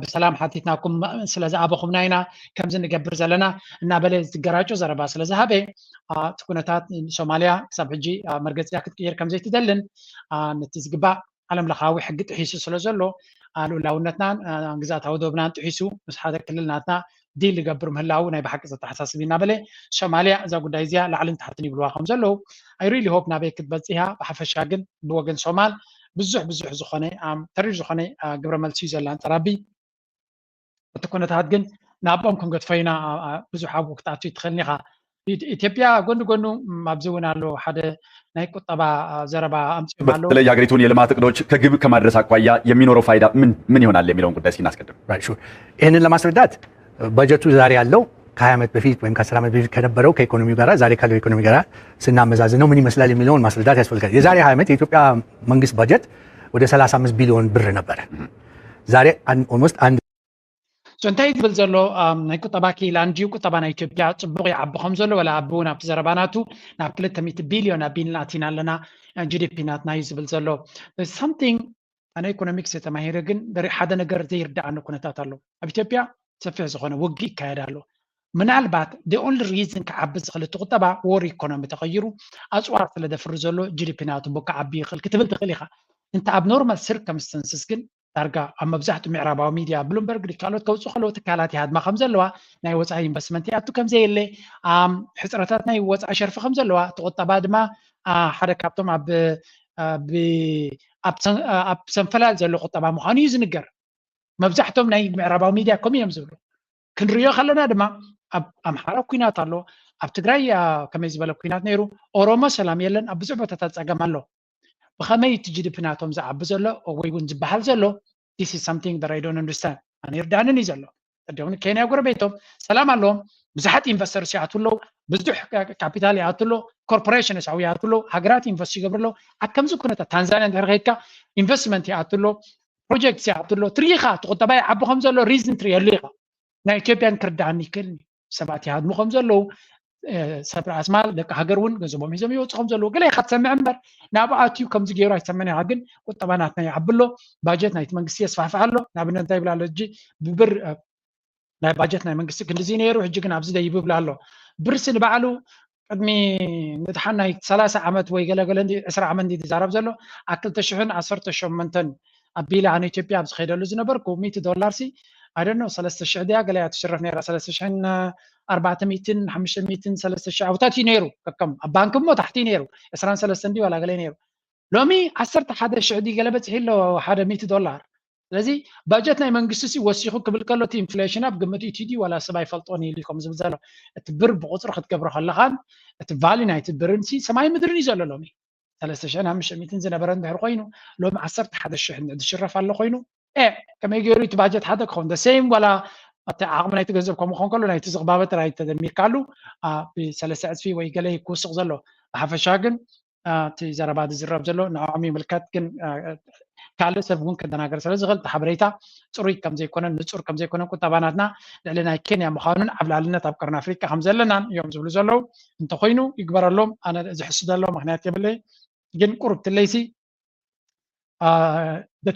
ብሰላም ሓቲትናኩም ስለዝኣበኹምና ኢና ከምዚ ንገብር ዘለና እናበለ ዝገራጮ ዘረባ ስለዝሃበ፣ እቲ ኩነታት ሶማልያ ክሳብ ሕጂ መርገፂያ ክትቅየር ከምዘይትደልን፣ ነቲ ዝግባእ ዓለም ለኻዊ ሕጊ ጥሒሱ ስለ ዘሎ፣ ልኡላውነትናን ግዝኣታዊ ዶብናን ጥሒሱ ምስ ሓደ ክልል ናትና ዲል ይገብር ምህላው ናይ ብሓቂ ዘተሓሳስብ እዩ እናበለ፣ ሶማልያ እዛ ጉዳይ እዚኣ ላዕልን ታሕትን ይብልዋ ከም ዘለዉ፣ I really hope ናበይ ክትበፅሕ እያ። ብሓፈሻ ግን ብወገን ሶማል ብዙሕ ብዙሕ ዝኾነ ተሪር ዝኾነ ግብረ መልሲ እዩ ዘላ ኣንፃር ኣቢ። እቲ ኩነታት ግን ናብኦም ክንገድፎ ኢና። ብዙሕ ኣብኡ ክትኣቱ ይትኽእልን ኢኻ። ኢትዮጵያ ጎኒ ጎኑ ኣብዚ እውን ኣሎ ሓደ ናይ ቁጠባ ዘረባ ኣምፅኦም ኣለዉ። በተለይ የሀገሪቱን የልማት እቅዶች ከግብ ከማድረስ አኳያ የሚኖረው ፋይዳ ምን ምን ይሆናል የሚለውን ጉዳይ እስኪ እናስቀድም። ይህንን ለማስረዳት በጀቱ ዛሬ ያለው ከ20 ዓመት በፊት ወይም ከ10 ዓመት በፊት ከነበረው ከኢኮኖሚው ጋር ዛሬ ካለው ኢኮኖሚ ጋር ስናመዛዝነው ምን ይመስላል የሚለውን ማስረዳት ያስፈልጋል። የዛሬ 20 ዓመት የኢትዮጵያ መንግስት በጀት ወደ 35 ቢሊዮን ብር ነበረ። ዛሬ almost አንድ እንታይ ዝብል ዘሎ ናይ ቁጠባ ክኢላ እንድዩ ቁጠባ ናይ ኢትዮጵያ ፅቡቕ ይዓቢ ከም ዘሎ ወላ ኣቢ እውን ኣብቲ ዘረባ ናቱ ናብ ክልተ ሚእቲ ቢልዮን ኣቢልና ኣቲና ኣለና። GDP ናትና እዩ ዝብል ዘሎ። Something ኣነ ኢኮኖሚክስ ተማሂረ ግን ሓደ ነገር ዘይርዳኣኒ ኩነታት ኣሎ። ኣብ ኢትዮጵያ ሰፊሕ ዝኾነ ውግእ ይካየድ ኣሎ። ምናልባት the only reason ክዓቢ ዝኽእል እቲ ቁጠባ war economy ተቐይሩ ኣፅዋር ስለ ዘፍሪ ዘሎ GDP ናቱ እሞ ክዓቢ ይኽእል ክትብል ትኽእል ኢኻ። እንተ ኣብ normal circumstances ግን ዳርጋ ኣብ መብዛሕትኡ ምዕራባዊ ሚድያ ብሉምበርግ ድዩ ካልኦት ከውፅኡ ከለዉ ትካላት ይሃድማ ከም ዘለዋ ናይ ወፃኢ ኢንቨስትመንት ይኣቱ ከም ዘየለ ሕፅረታት ናይ ወፃኢ ሸርፊ ከም ዘለዋ እቲ ቁጠባ ድማ ሓደ ካብቶም ኣብ ሰንፈላል ዘሎ ቁጠባ ምዃኑ እዩ ዝንገር። መብዛሕቶም ናይ ምዕራባዊ ሚድያ ከምኡ እዮም ዝብሉ። ክንሪኦ ከለና ድማ ኣብ ኣምሓራ ኩናት ኣሎ፣ ኣብ ትግራይ ከመይ ዝበለ ኩናት ነይሩ፣ ኦሮሞ ሰላም የለን፣ ኣብ ብዙሕ ቦታታት ፀገም ኣሎ። ብኸመይ እቲ GDP ናቶም ዝዓቢ ዘሎ ወይ እውን ዝበሃል ዘሎ this is something that I don't understand። ኣነ ይርዳንን እዩ ዘሎ። ቅድም ኬንያ ጎረቤቶም ሰላም ኣለዎም፣ ብዙሓት ኢንቨስተርስ ይኣቱ ኣለዉ፣ ብዙሕ ካፒታል ይኣቱ ኣሎ፣ ኮርፖሬሽንስ ኣብኡ ይኣቱ ኣለዉ፣ ሃገራት ኢንቨስት ይገብሩ ኣለዉ። ኣብ ከምዚ ኩነታት ታንዛንያ እንድሕር ከይድካ ኢንቨስትመንት ይኣቱ ኣሎ፣ ፕሮጀክትስ ይኣቱ ኣሎ። ትርኢኻ እቲ ቁጠባ ይዓቢ ከም ዘሎ ሪዝን ትርእየሉ ኢኻ። ናይ ኢትዮጵያን ክርዳኣኒ ይክእል እዩ። ሰባት ይሃድሙ ከም ዘለዉ ሰብ ራእስ ማል ደቂ ሃገር እውን ገንዘቦም ሒዞም ይወፁ ከም ዘለዉ ገለ ኢኻ ትሰምዕ እምበር ናብኡ ኣትዩ ከምዚ ገይሩ ኣይትሰምዕን ኢኻ። ግን ቁጠባ ናትና ይዓቢ ኣሎ፣ ባጀት ናይቲ መንግስቲ የስፋሕፍሕ ኣሎ። ንኣብነት እንታይ ይብል ኣሎ ሕጂ ብብር ናይ ባጀት ናይ መንግስቲ ክንድዚ ነይሩ ሕጂ ግን ኣብዚ ደይቡ ይብል ኣሎ። ብርሲ ንባዕሉ ቅድሚ ምድሓን ናይ ሰላሳ ዓመት ወይ ገለገለ ዕስራ ዓመት እንዲ ዝዛረብ ዘሎ ኣብ ክልተ ሽሕን ዓሰርተ ሸሞንተን ኣቢለ ኣነ ኢትዮጵያ ኣብ ዝኸደሉ ዝነበርኩ ሚእቲ ዶላር ሲ I don't know ሰለስተ ሽሕ ድያ ገለ እያ ትሽረፍ ነይራ ሰለስተ ሽሕን ኣርባዕተ ሚእትን ሓሙሽተ ሚእትን ሰለስተ ሽሕ ኣብታት እዩ ነይሩ ከከም ኣብ ባንክ እሞ ታሕቲ እዩ ነይሩ ዕስራን ሰለስተን ድዩ ዋላ ገለ ነይሩ ሎሚ ዓሰርተ ሓደ ሽሕ ድዩ ገለ በፂሑ ኣሎ ሓደ ሚእቲ ዶላር ስለዚ ባጀት ናይ መንግስቲ ሲ ወሲኹ ክብል ከሎ እቲ ኢንፍሌሽን ኣብ ግምት ኢትዩ ድዩ ዋላ ሰብ ኣይፈልጦን ኢሉ ከም ዝብል ዘሎ እቲ ብር ብቁፅሪ ክትገብሮ ከለኻን እቲ ቫሊ ናይቲ ብርን ሲ ሰማይ ምድርን እዩ ዘሎ ሎሚ ሰለስተ ሽሕን ሓሙሽተ ሚእትን ዝነበረ እንድሕር ኮይኑ ሎሚ ዓሰርተ ሓደ ሽሕ ዝሽረፍ ኣሎ ኮይኑ ኤ ከመይ ገይሩ እቲ ባጀት ሓደ ክኸውን the same ዋላ እቲ ዓቕሚ ናይቲ ገንዘብ ከምኡ ክኸውን ከሎ ናይቲ ዝቕባበ ጥራይ ተደሚርካሉ ብሰለስተ ዕፅፊ ወይ ገለ ክውስቕ ዘሎ ብሓፈሻ ግን እቲ ዘረባ ዝዝረብ ዘሎ ንዕኦም ይምልከት ግን ካልእ ሰብ እውን ክደናገር ስለ ዝኽእል እቲ ሓበሬታ ፅሩይ ከም ዘይኮነን ንፁር ከም ዘይኮነን ቁጠባ ናትና ልዕሊ ናይ ኬንያ ምዃኑን ዓብላልነት ኣብ ቀርኒ ኣፍሪቃ ከም ዘለናን እዮም ዝብሉ ዘለዉ እንተኮይኑ ይግበረሎም ኣነ ዝሕስደሎም ምክንያት የብለይ ግን ቁሩብ ትለይሲ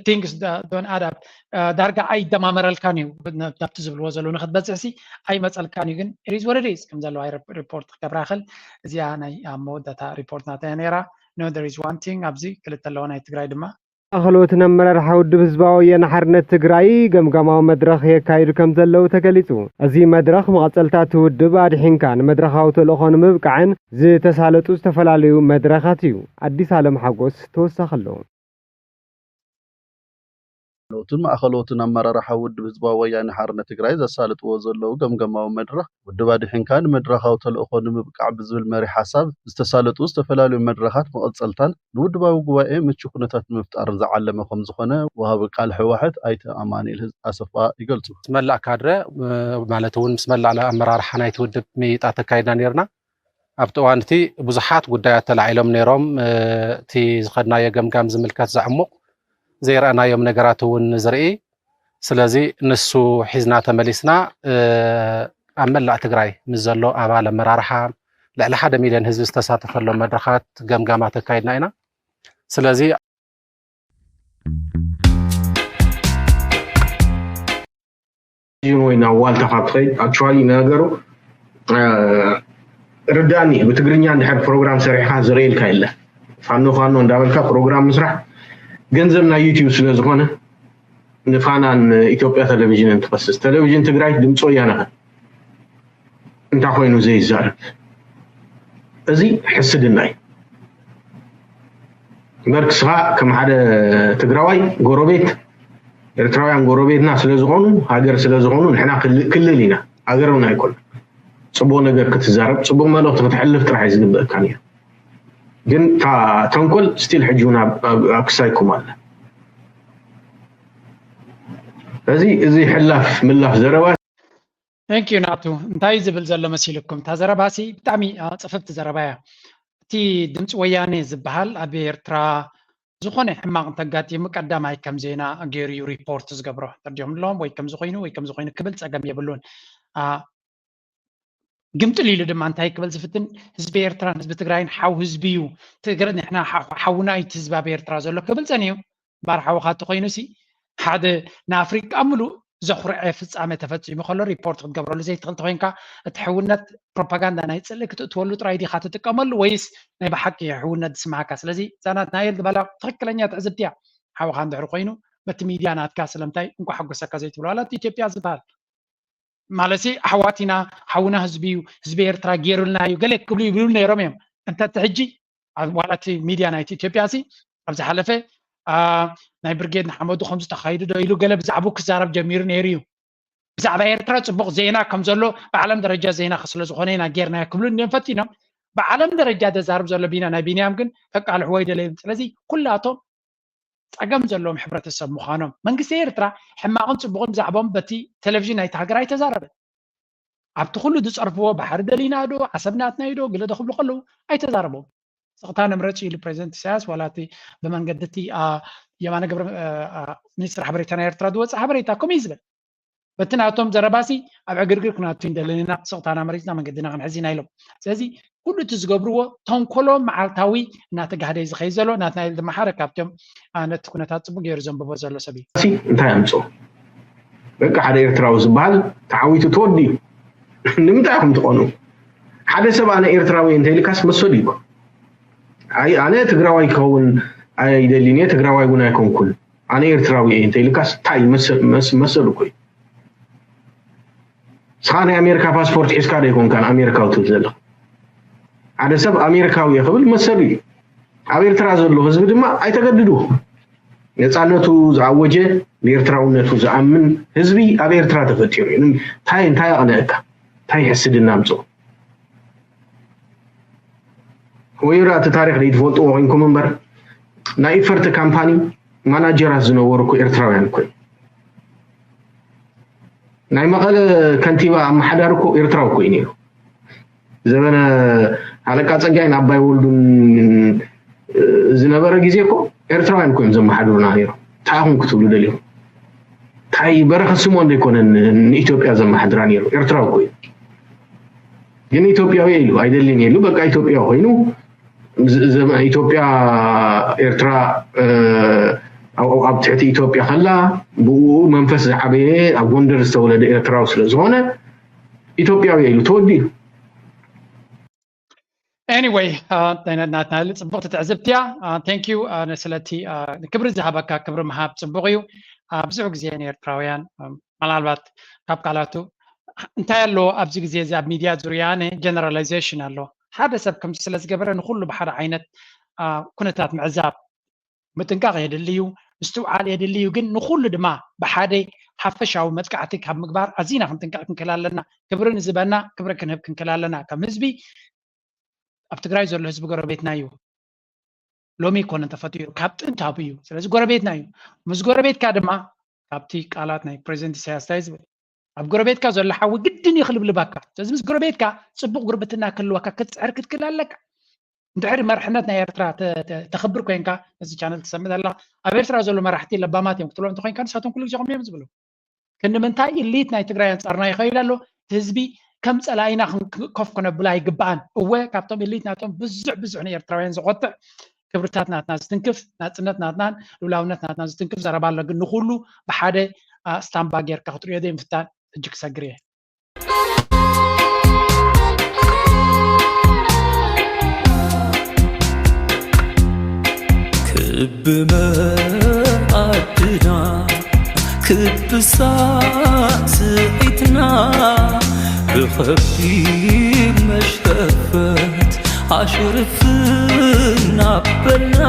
things don't add up ዳርጋ ኣይደማመረልካን እዩ ናብቲ ዝብልዎ ዘለዉ ንክትበፅሕ ሲ ኣይመፀልካን እዩ ግን it is what it is ከም ዘለዋ ሪፖርት ክገብራ ይኽእል እዚኣ ናይ ኣብ መወዳእታ ሪፖርት ናታ እያ ነይራ no there is one thing ኣብዚ ክልተ ኣለዋ ናይ ትግራይ ድማ ማእኸሎትን ኣመራርሓ ውድብ ህዝባዊ ወያነ ሓርነት ትግራይ ገምጋማዊ መድረኽ የካይዱ ከም ዘለዉ ተገሊፁ። እዚ መድረኽ መቐፀልታ እቲ ውድብ ኣድሒንካ ንመድረኻዊ ተልእኾ ንምብቃዕን ዝተሳለጡ ዝተፈላለዩ መድረኻት እዩ። ኣዲስ ኣለም ሓጎስ ተወሳኺ ኣለዎ። ሎትን ማእኸሎትን ኣመራርሓ ውድብ ህዝባዊ ወያነ ሓርነት ትግራይ ዘሳልጥዎ ዘለዉ ገምገማዊ መድረኽ ውድብ ኣድሒንካ ንመድረኻዊ ተልእኾ ንምብቃዕ ብዝብል መሪሕ ሓሳብ ዝተሳለጡ ዝተፈላለዩ መድረኻት መቐፀልታን ንውድባዊ ጉባኤ ምቹ ኩነታት ንምፍጣርን ዝዓለመ ከም ዝኾነ ወሃቢ ቃል ህወሓት ኣይተ ኣማኑኤል ኣሰፋ ይገልፁ። ምስ መላእ ካድረ ማለት እውን ምስ መላእ ኣመራርሓ ናይቲ ውድብ ምይይጣት ተካይድና ነይርና። ኣብቲ እዋን እቲ ብዙሓት ጉዳያት ተላዒሎም ነይሮም። እቲ ዝኸድናዮ ገምጋም ዝምልከት ዘዕሙቕ ዘይረኣናዮም ነገራት እውን ዝርኢ ስለዚ ንሱ ሒዝና ተመሊስና ኣብ መላእ ትግራይ ምስ ዘሎ ኣባል ኣመራርሓ ልዕሊ ሓደ ሚልዮን ህዝቢ ዝተሳተፈሎም መድረኻት ገምጋማት ኣካይድና ኢና። ስለዚ ን ወይ ናብ ዋልታ ካብ ትኸይድ ኣክቹዋሊ ነገሩ ርዳኒ ብትግርኛ እንድሕር ፕሮግራም ሰሪሕካ ዝርእየልካ የለ ፋኖ ፋኖ እንዳበልካ ፕሮግራም ምስራሕ ገንዘብ ናይ ዩቲዩብ ስለ ዝኾነ ንፋናን ኢትዮጵያ ቴሌቪዥንን ትኸስስ ቴሌቪዥን ትግራይ ድምፂ ወያነ እንታይ ኮይኑ ዘይዛረብ እዚ ሕስድና እዩ እምበር ክስኻ ከም ሓደ ትግራዋይ ጎረቤት ኤርትራውያን ጎረቤትና ስለዝኾኑ ሃገር ስለዝኾኑ ንሕና ክልል ኢና ሃገር እውን ኣይኮን ፅቡቅ ነገር ክትዛረብ ፅቡቅ መልእክቲ ክትሕልፍ ጥራሕ እዩ ዝግበእካ ነይሩ ግን እታ ተንኮል ስቲል ሕጂ እውን ኣብ ክሳይኩም ኣለ እዚ እዚ ሕላፍ ምላፍ ዘረባ Thank you ናቱ እንታይ ዝብል ዘሎ መሲልኩም እታ ዘረባሲ ብጣዕሚ ፅፍፍቲ ዘረባ እያ እቲ ድምፂ ወያኔ ዝበሃል ኣብ ኤርትራ ዝኾነ ሕማቕ እንተጋጢሙ ቀዳማይ ከም ዜና ገይሩ እዩ ሪፖርት ዝገብሮ ተርዲኦም ኣለዎም ወይ ከምዚ ኮይኑ ወይ ከምዚ ኮይኑ ክብል ፀገም የብሉን ግምጥል ኢሉ ድማ እንታይ ክብል ዝፍትን ህዝቢ ኤርትራን ህዝቢ ትግራይን ሓው ህዝቢ እዩ ትግረ ንሕና ሓውና እዩ ህዝቢ ኣብ ኤርትራ ዘሎ ክብል ፀኒዩ ባር ሓውኻ ተኮይኑ ሲ ሓደ ንኣፍሪቃ ምሉእ ዘኹርዐ ፍጻመ ተፈጺሙ ከሎ ሪፖርት ክትገብረሉ ዘይትኽእል ተኮይንካ እቲ ሕውነት ፕሮፓጋንዳ ናይ ጽልኢ ክትእትወሉ ጥራይ ዲኻ ትጥቀመሉ ወይስ ናይ ብሓቂ ሕውነት ዝስማዓካ ስለዚ እዛ ናትናኤል ዝበላ ትኽክለኛ ትዕዝብቲ እያ ሓውኻ እንድሕር ኮይኑ በቲ ሚድያ ናትካ ስለምታይ እንኳ ሓጎሰካ ዘይትብሎ ዋላ እቲ ኢትዮጵያ ዝበሃል ማለትሲ ኣሕዋት ኢና ሓውና ህዝቢ እዩ ህዝቢ ኤርትራ ገይሩልና እዩ ገለ ክብሉ ይብሉ ነይሮም እዮም እንተ እቲ ሕጂ ዋላ እቲ ሚድያ ናይቲ ኢትዮጵያ ሲ ኣብ ዝሓለፈ ናይ ብርጌድ ንሓመዱ ከምዚ ተኻይዱ ዶ ኢሉ ገለ ብዛዕቡ ክዛረብ ጀሚሩ ነይሩ እዩ ብዛዕባ ኤርትራ ፅቡቅ ዜና ከም ዘሎ ብዓለም ደረጃ ዜና ስለ ዝኾነ ኢና ጌርና ክብሉ እንዲዮም ፈቲኖም ብዓለም ደረጃ ዘዛርብ ዘሎ ቢና ናይ ቢንያም ግን ከቃልሕዎ ይደለዮም ስለዚ ኩላቶም ፀገም ዘለዎም ሕብረተሰብ ምዃኖም መንግስቲ ኤርትራ ሕማቕን ፅቡቕን ብዛዕባኦም በቲ ቴሌቪዥን ናይቲ ሃገር ኣይተዛረበ ኣብቲ ኩሉ ዝፀርፍዎ ባሕሪ ደሊና ዶ ዓሰብ ናትና ዶ ግለ ዶ ክብሉ ከለዉ ኣይተዛረቦም ስቕታ ንምረፅ ኢሉ ፕሬዚደንት ኢሳያስ ዋላ እቲ ብመንገዲ እቲ የማነ ገብረ ሚኒስትር ሓበሬታ ናይ ኤርትራ ዝወፅእ ሓበሬታ ከምኡ እዩ ዝብል በቲ ናቶም ዘረባሲ ኣብ ዕግርግር ክነኣቱ እንደለና ስቕታና መሪፅና መንገድና ክንሕዝ ኢና ኢሎም ስለዚ ኩሉ እቲ ዝገብርዎ ተንኮሎም መዓልታዊ እናተጋህደ ዝኸይ ዘሎ ናትናኤል ድማ ሓደ ካብቶም ነቲ ኩነታት ፅቡቅ ገይሩ ዘንብቦ ዘሎ ሰብ እዩ እንታይ ኣምፅኦ በቃ ሓደ ኤርትራዊ ዝበሃል ተዓዊቱ ተወዲኡ ንምንታይ ኢኹም ትቐኑ ሓደ ሰብ ኣነ ኤርትራዊ እንተይልካስ መሰሉ እዩ ኣይ ኣነ ትግራዋይ ክኸውን ኣይደሊን እየ ትግራዋይ እውን ኣይኮንኩን ኣነ ኤርትራዊ እየ እንተይልካስ እንታይ መሰሉ እኮ እዩ ንስኻ ናይ ኣሜሪካ ፓስፖርት ሒዝካ ዶ ይኮንካ ንኣሜሪካዊ ትብል ዘለኻ ሓደ ሰብ ኣሜሪካዊ እየ ክብል መሰሉ እዩ ኣብ ኤርትራ ዘሎ ህዝቢ ድማ ኣይተገድድዎ ነፃነቱ ዝኣወጀ ብኤርትራውነቱ ዝኣምን ህዝቢ ኣብ ኤርትራ ተፈጢሩ እዩ እንታይ እንታይ ኣቕነአካ እንታይ ሕስድና ኣምፅኦ ወይራ እቲ ታሪክ ዘይትፈልጥዎ ኮይንኩም እምበር ናይ ኢፈርቲ ካምፓኒ ማናጀራት ዝነበሩ እኮ ኤርትራውያን እኮ ናይ መቐለ ከንቲባ ኣመሓዳሪ እኮ ኤርትራዊ እኮ እዩ ነይሩ ዘበነ ኣለቃ ፀጋይን ኣባይ ወልዱን ዝነበረ ግዜ እኮ ኤርትራውያን እኮ እዮም ዘመሓድሩና ነይሮም እንታይ ኢኹም ክትብሉ ደሊኹም እንታይ በረኸ ስምኦን ዘይኮነ ንኢትዮጵያ ዘመሓድራ ነይሩ ኤርትራዊ እኮ እዩ ግን ኢትዮጵያዊ ኢሉ ኣይደልን ኢሉ በቃ ኢትዮጵያ ኮይኑ ኢትዮጵያ ኤርትራ ኣብ ትሕቲ ኢትዮጵያ ከላ ብኡ መንፈስ ዝዓበየ ኣብ ጎንደር ዝተወለደ ኤርትራዊ ስለ ዝኾነ ኢትዮጵያዊ ኢሉ ተወዲኡ Anyway ናትናሊ ፅቡቅቲ ትዕዝብቲ እያ thank you ስለቲ ክብሪ ዝሃበካ ክብሪ ምሃብ ፅቡቅ እዩ ብዙሕ ግዜ ንኤርትራውያን ምናልባት ካብ ቃላቱ እንታይ ኣሎ ኣብዚ ግዜ እዚ ኣብ ሚድያ ዙርያ ነ generalization ኣሎ ሓደ ሰብ ከምዚ ስለ ዝገበረ ንኩሉ ብሓደ ዓይነት ኩነታት ምዕዛብ ምጥንቃቕ የድሊ እዩ ምስትውዓል የድሊ እዩ ግን ንኩሉ ድማ ብሓደ ሓፈሻዊ መጥቃዕቲ ካብ ምግባር ኣዚና ክንጥንቀቕ ክንክእል ኣለና ክብሪ ንዝበና ክብሪ ክንህብ ክንክእል ኣለና ከም ህዝቢ ኣብ ትግራይ ዘሎ ህዝቢ ጎረቤትና እዩ ሎሚ ይኮነ ተፈጢሩ ካብ ጥንታዊ እዩ ስለዚ ጎረቤትና እዩ ምስ ጎረቤትካ ድማ ካብቲ ቃላት ናይ ፕሬዚደንት ኢሳያስ ታይ ዝብል ኣብ ጎረቤትካ ዘሎ ሓዊ ግድን እዩ ክልብልባካ ስለዚ ምስ ጎረቤትካ ፅቡቅ ጉርብትና ክህልወካ ክትፅዕር ክትክእል ኣለካ እንድሕር መርሕነት ናይ ኤርትራ ተኽብር ኮይንካ ነዚ ቻነል ትሰምዕ ኣለካ ኣብ ኤርትራ ዘሎ መራሕቲ ለባማት እዮም ክትብሎ እንተኮይንካ ንሳቶም ኩሉ ግዜ ከምዮም ዝብሉ ክንዲ ምንታይ ኢሊት ናይ ትግራይ ኣንጻርና ይኸይድ ኣሎ? እቲ ህዝቢ ከም ጸላኢና ክን- ኮፍ ክነብሎ ኣይግባኣን። እወ፣ ካብቶም ኢሊት ናቶም ብዙሕ ብዙሕ ንኤርትራውያን ዘቆጥዕ ክብርታት ናትና ዝትንክፍ፣ ናጽነት ናትናን ልውላውነት ናትናን ዝትንክፍ ዘረባ ኣሎ። ግን ንኹሉ ብሓደ ስታምባ ጌርካ ክትሪኦ ዘይምፍታን ሕጂ ክሰግር እየ። ክብ መኣድና ክብ ሳዕስዒትና ብኸቢድ መሽረፈት ኣሽርፍና በልና።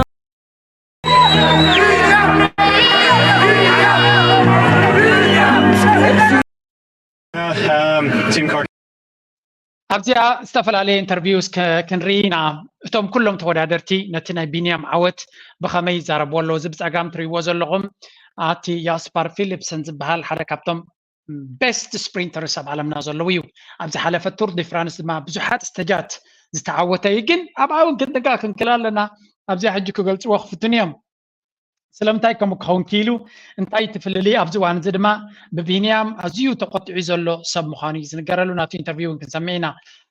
Um, Team Car. ኣብዚኣ ዝተፈላለየ ኢንተርቪውስ ከ- ክንርኢ ኢና። እቶም ኩሎም ተወዳደርቲ ነቲ ናይ ቢንያም ዓወት ብኸመይ ይዛረብዎ ኣለዉ? እዚ ብጸጋም ትርእይዎ ዘለኹም ኣቲ ያስፓር ፊሊፕሰን ዝበሃል ሓደ ካብቶም ቤስት ስፕሪንተርስ ኣብ ዓለምና ዘለዉ እዩ። ኣብ ዝሓለፈ ቱር ዲ ፍራንስ ድማ ብዙሓት ስተጃት ዝተዓወተ እዩ። ግን ኣብኣ እውን ክንጥንቀቕ ክንክእል ኣለና። ኣብዚኣ ሕጂ ክገልጽዎ ክፍትኑ እዮም። ስለምንታይ ከምኡ ክኸውን ክኢሉ? እንታይ እቲ ፍልልይ? ኣብዚ እዋን እዚ ድማ ብቢንያም ኣዝዩ ተቆጢዑ ዘሎ ሰብ ምዃኑ እዩ ዝንገረሉ። ናቱ ኢንተርቪው እውን ክንሰምዕ ኢና።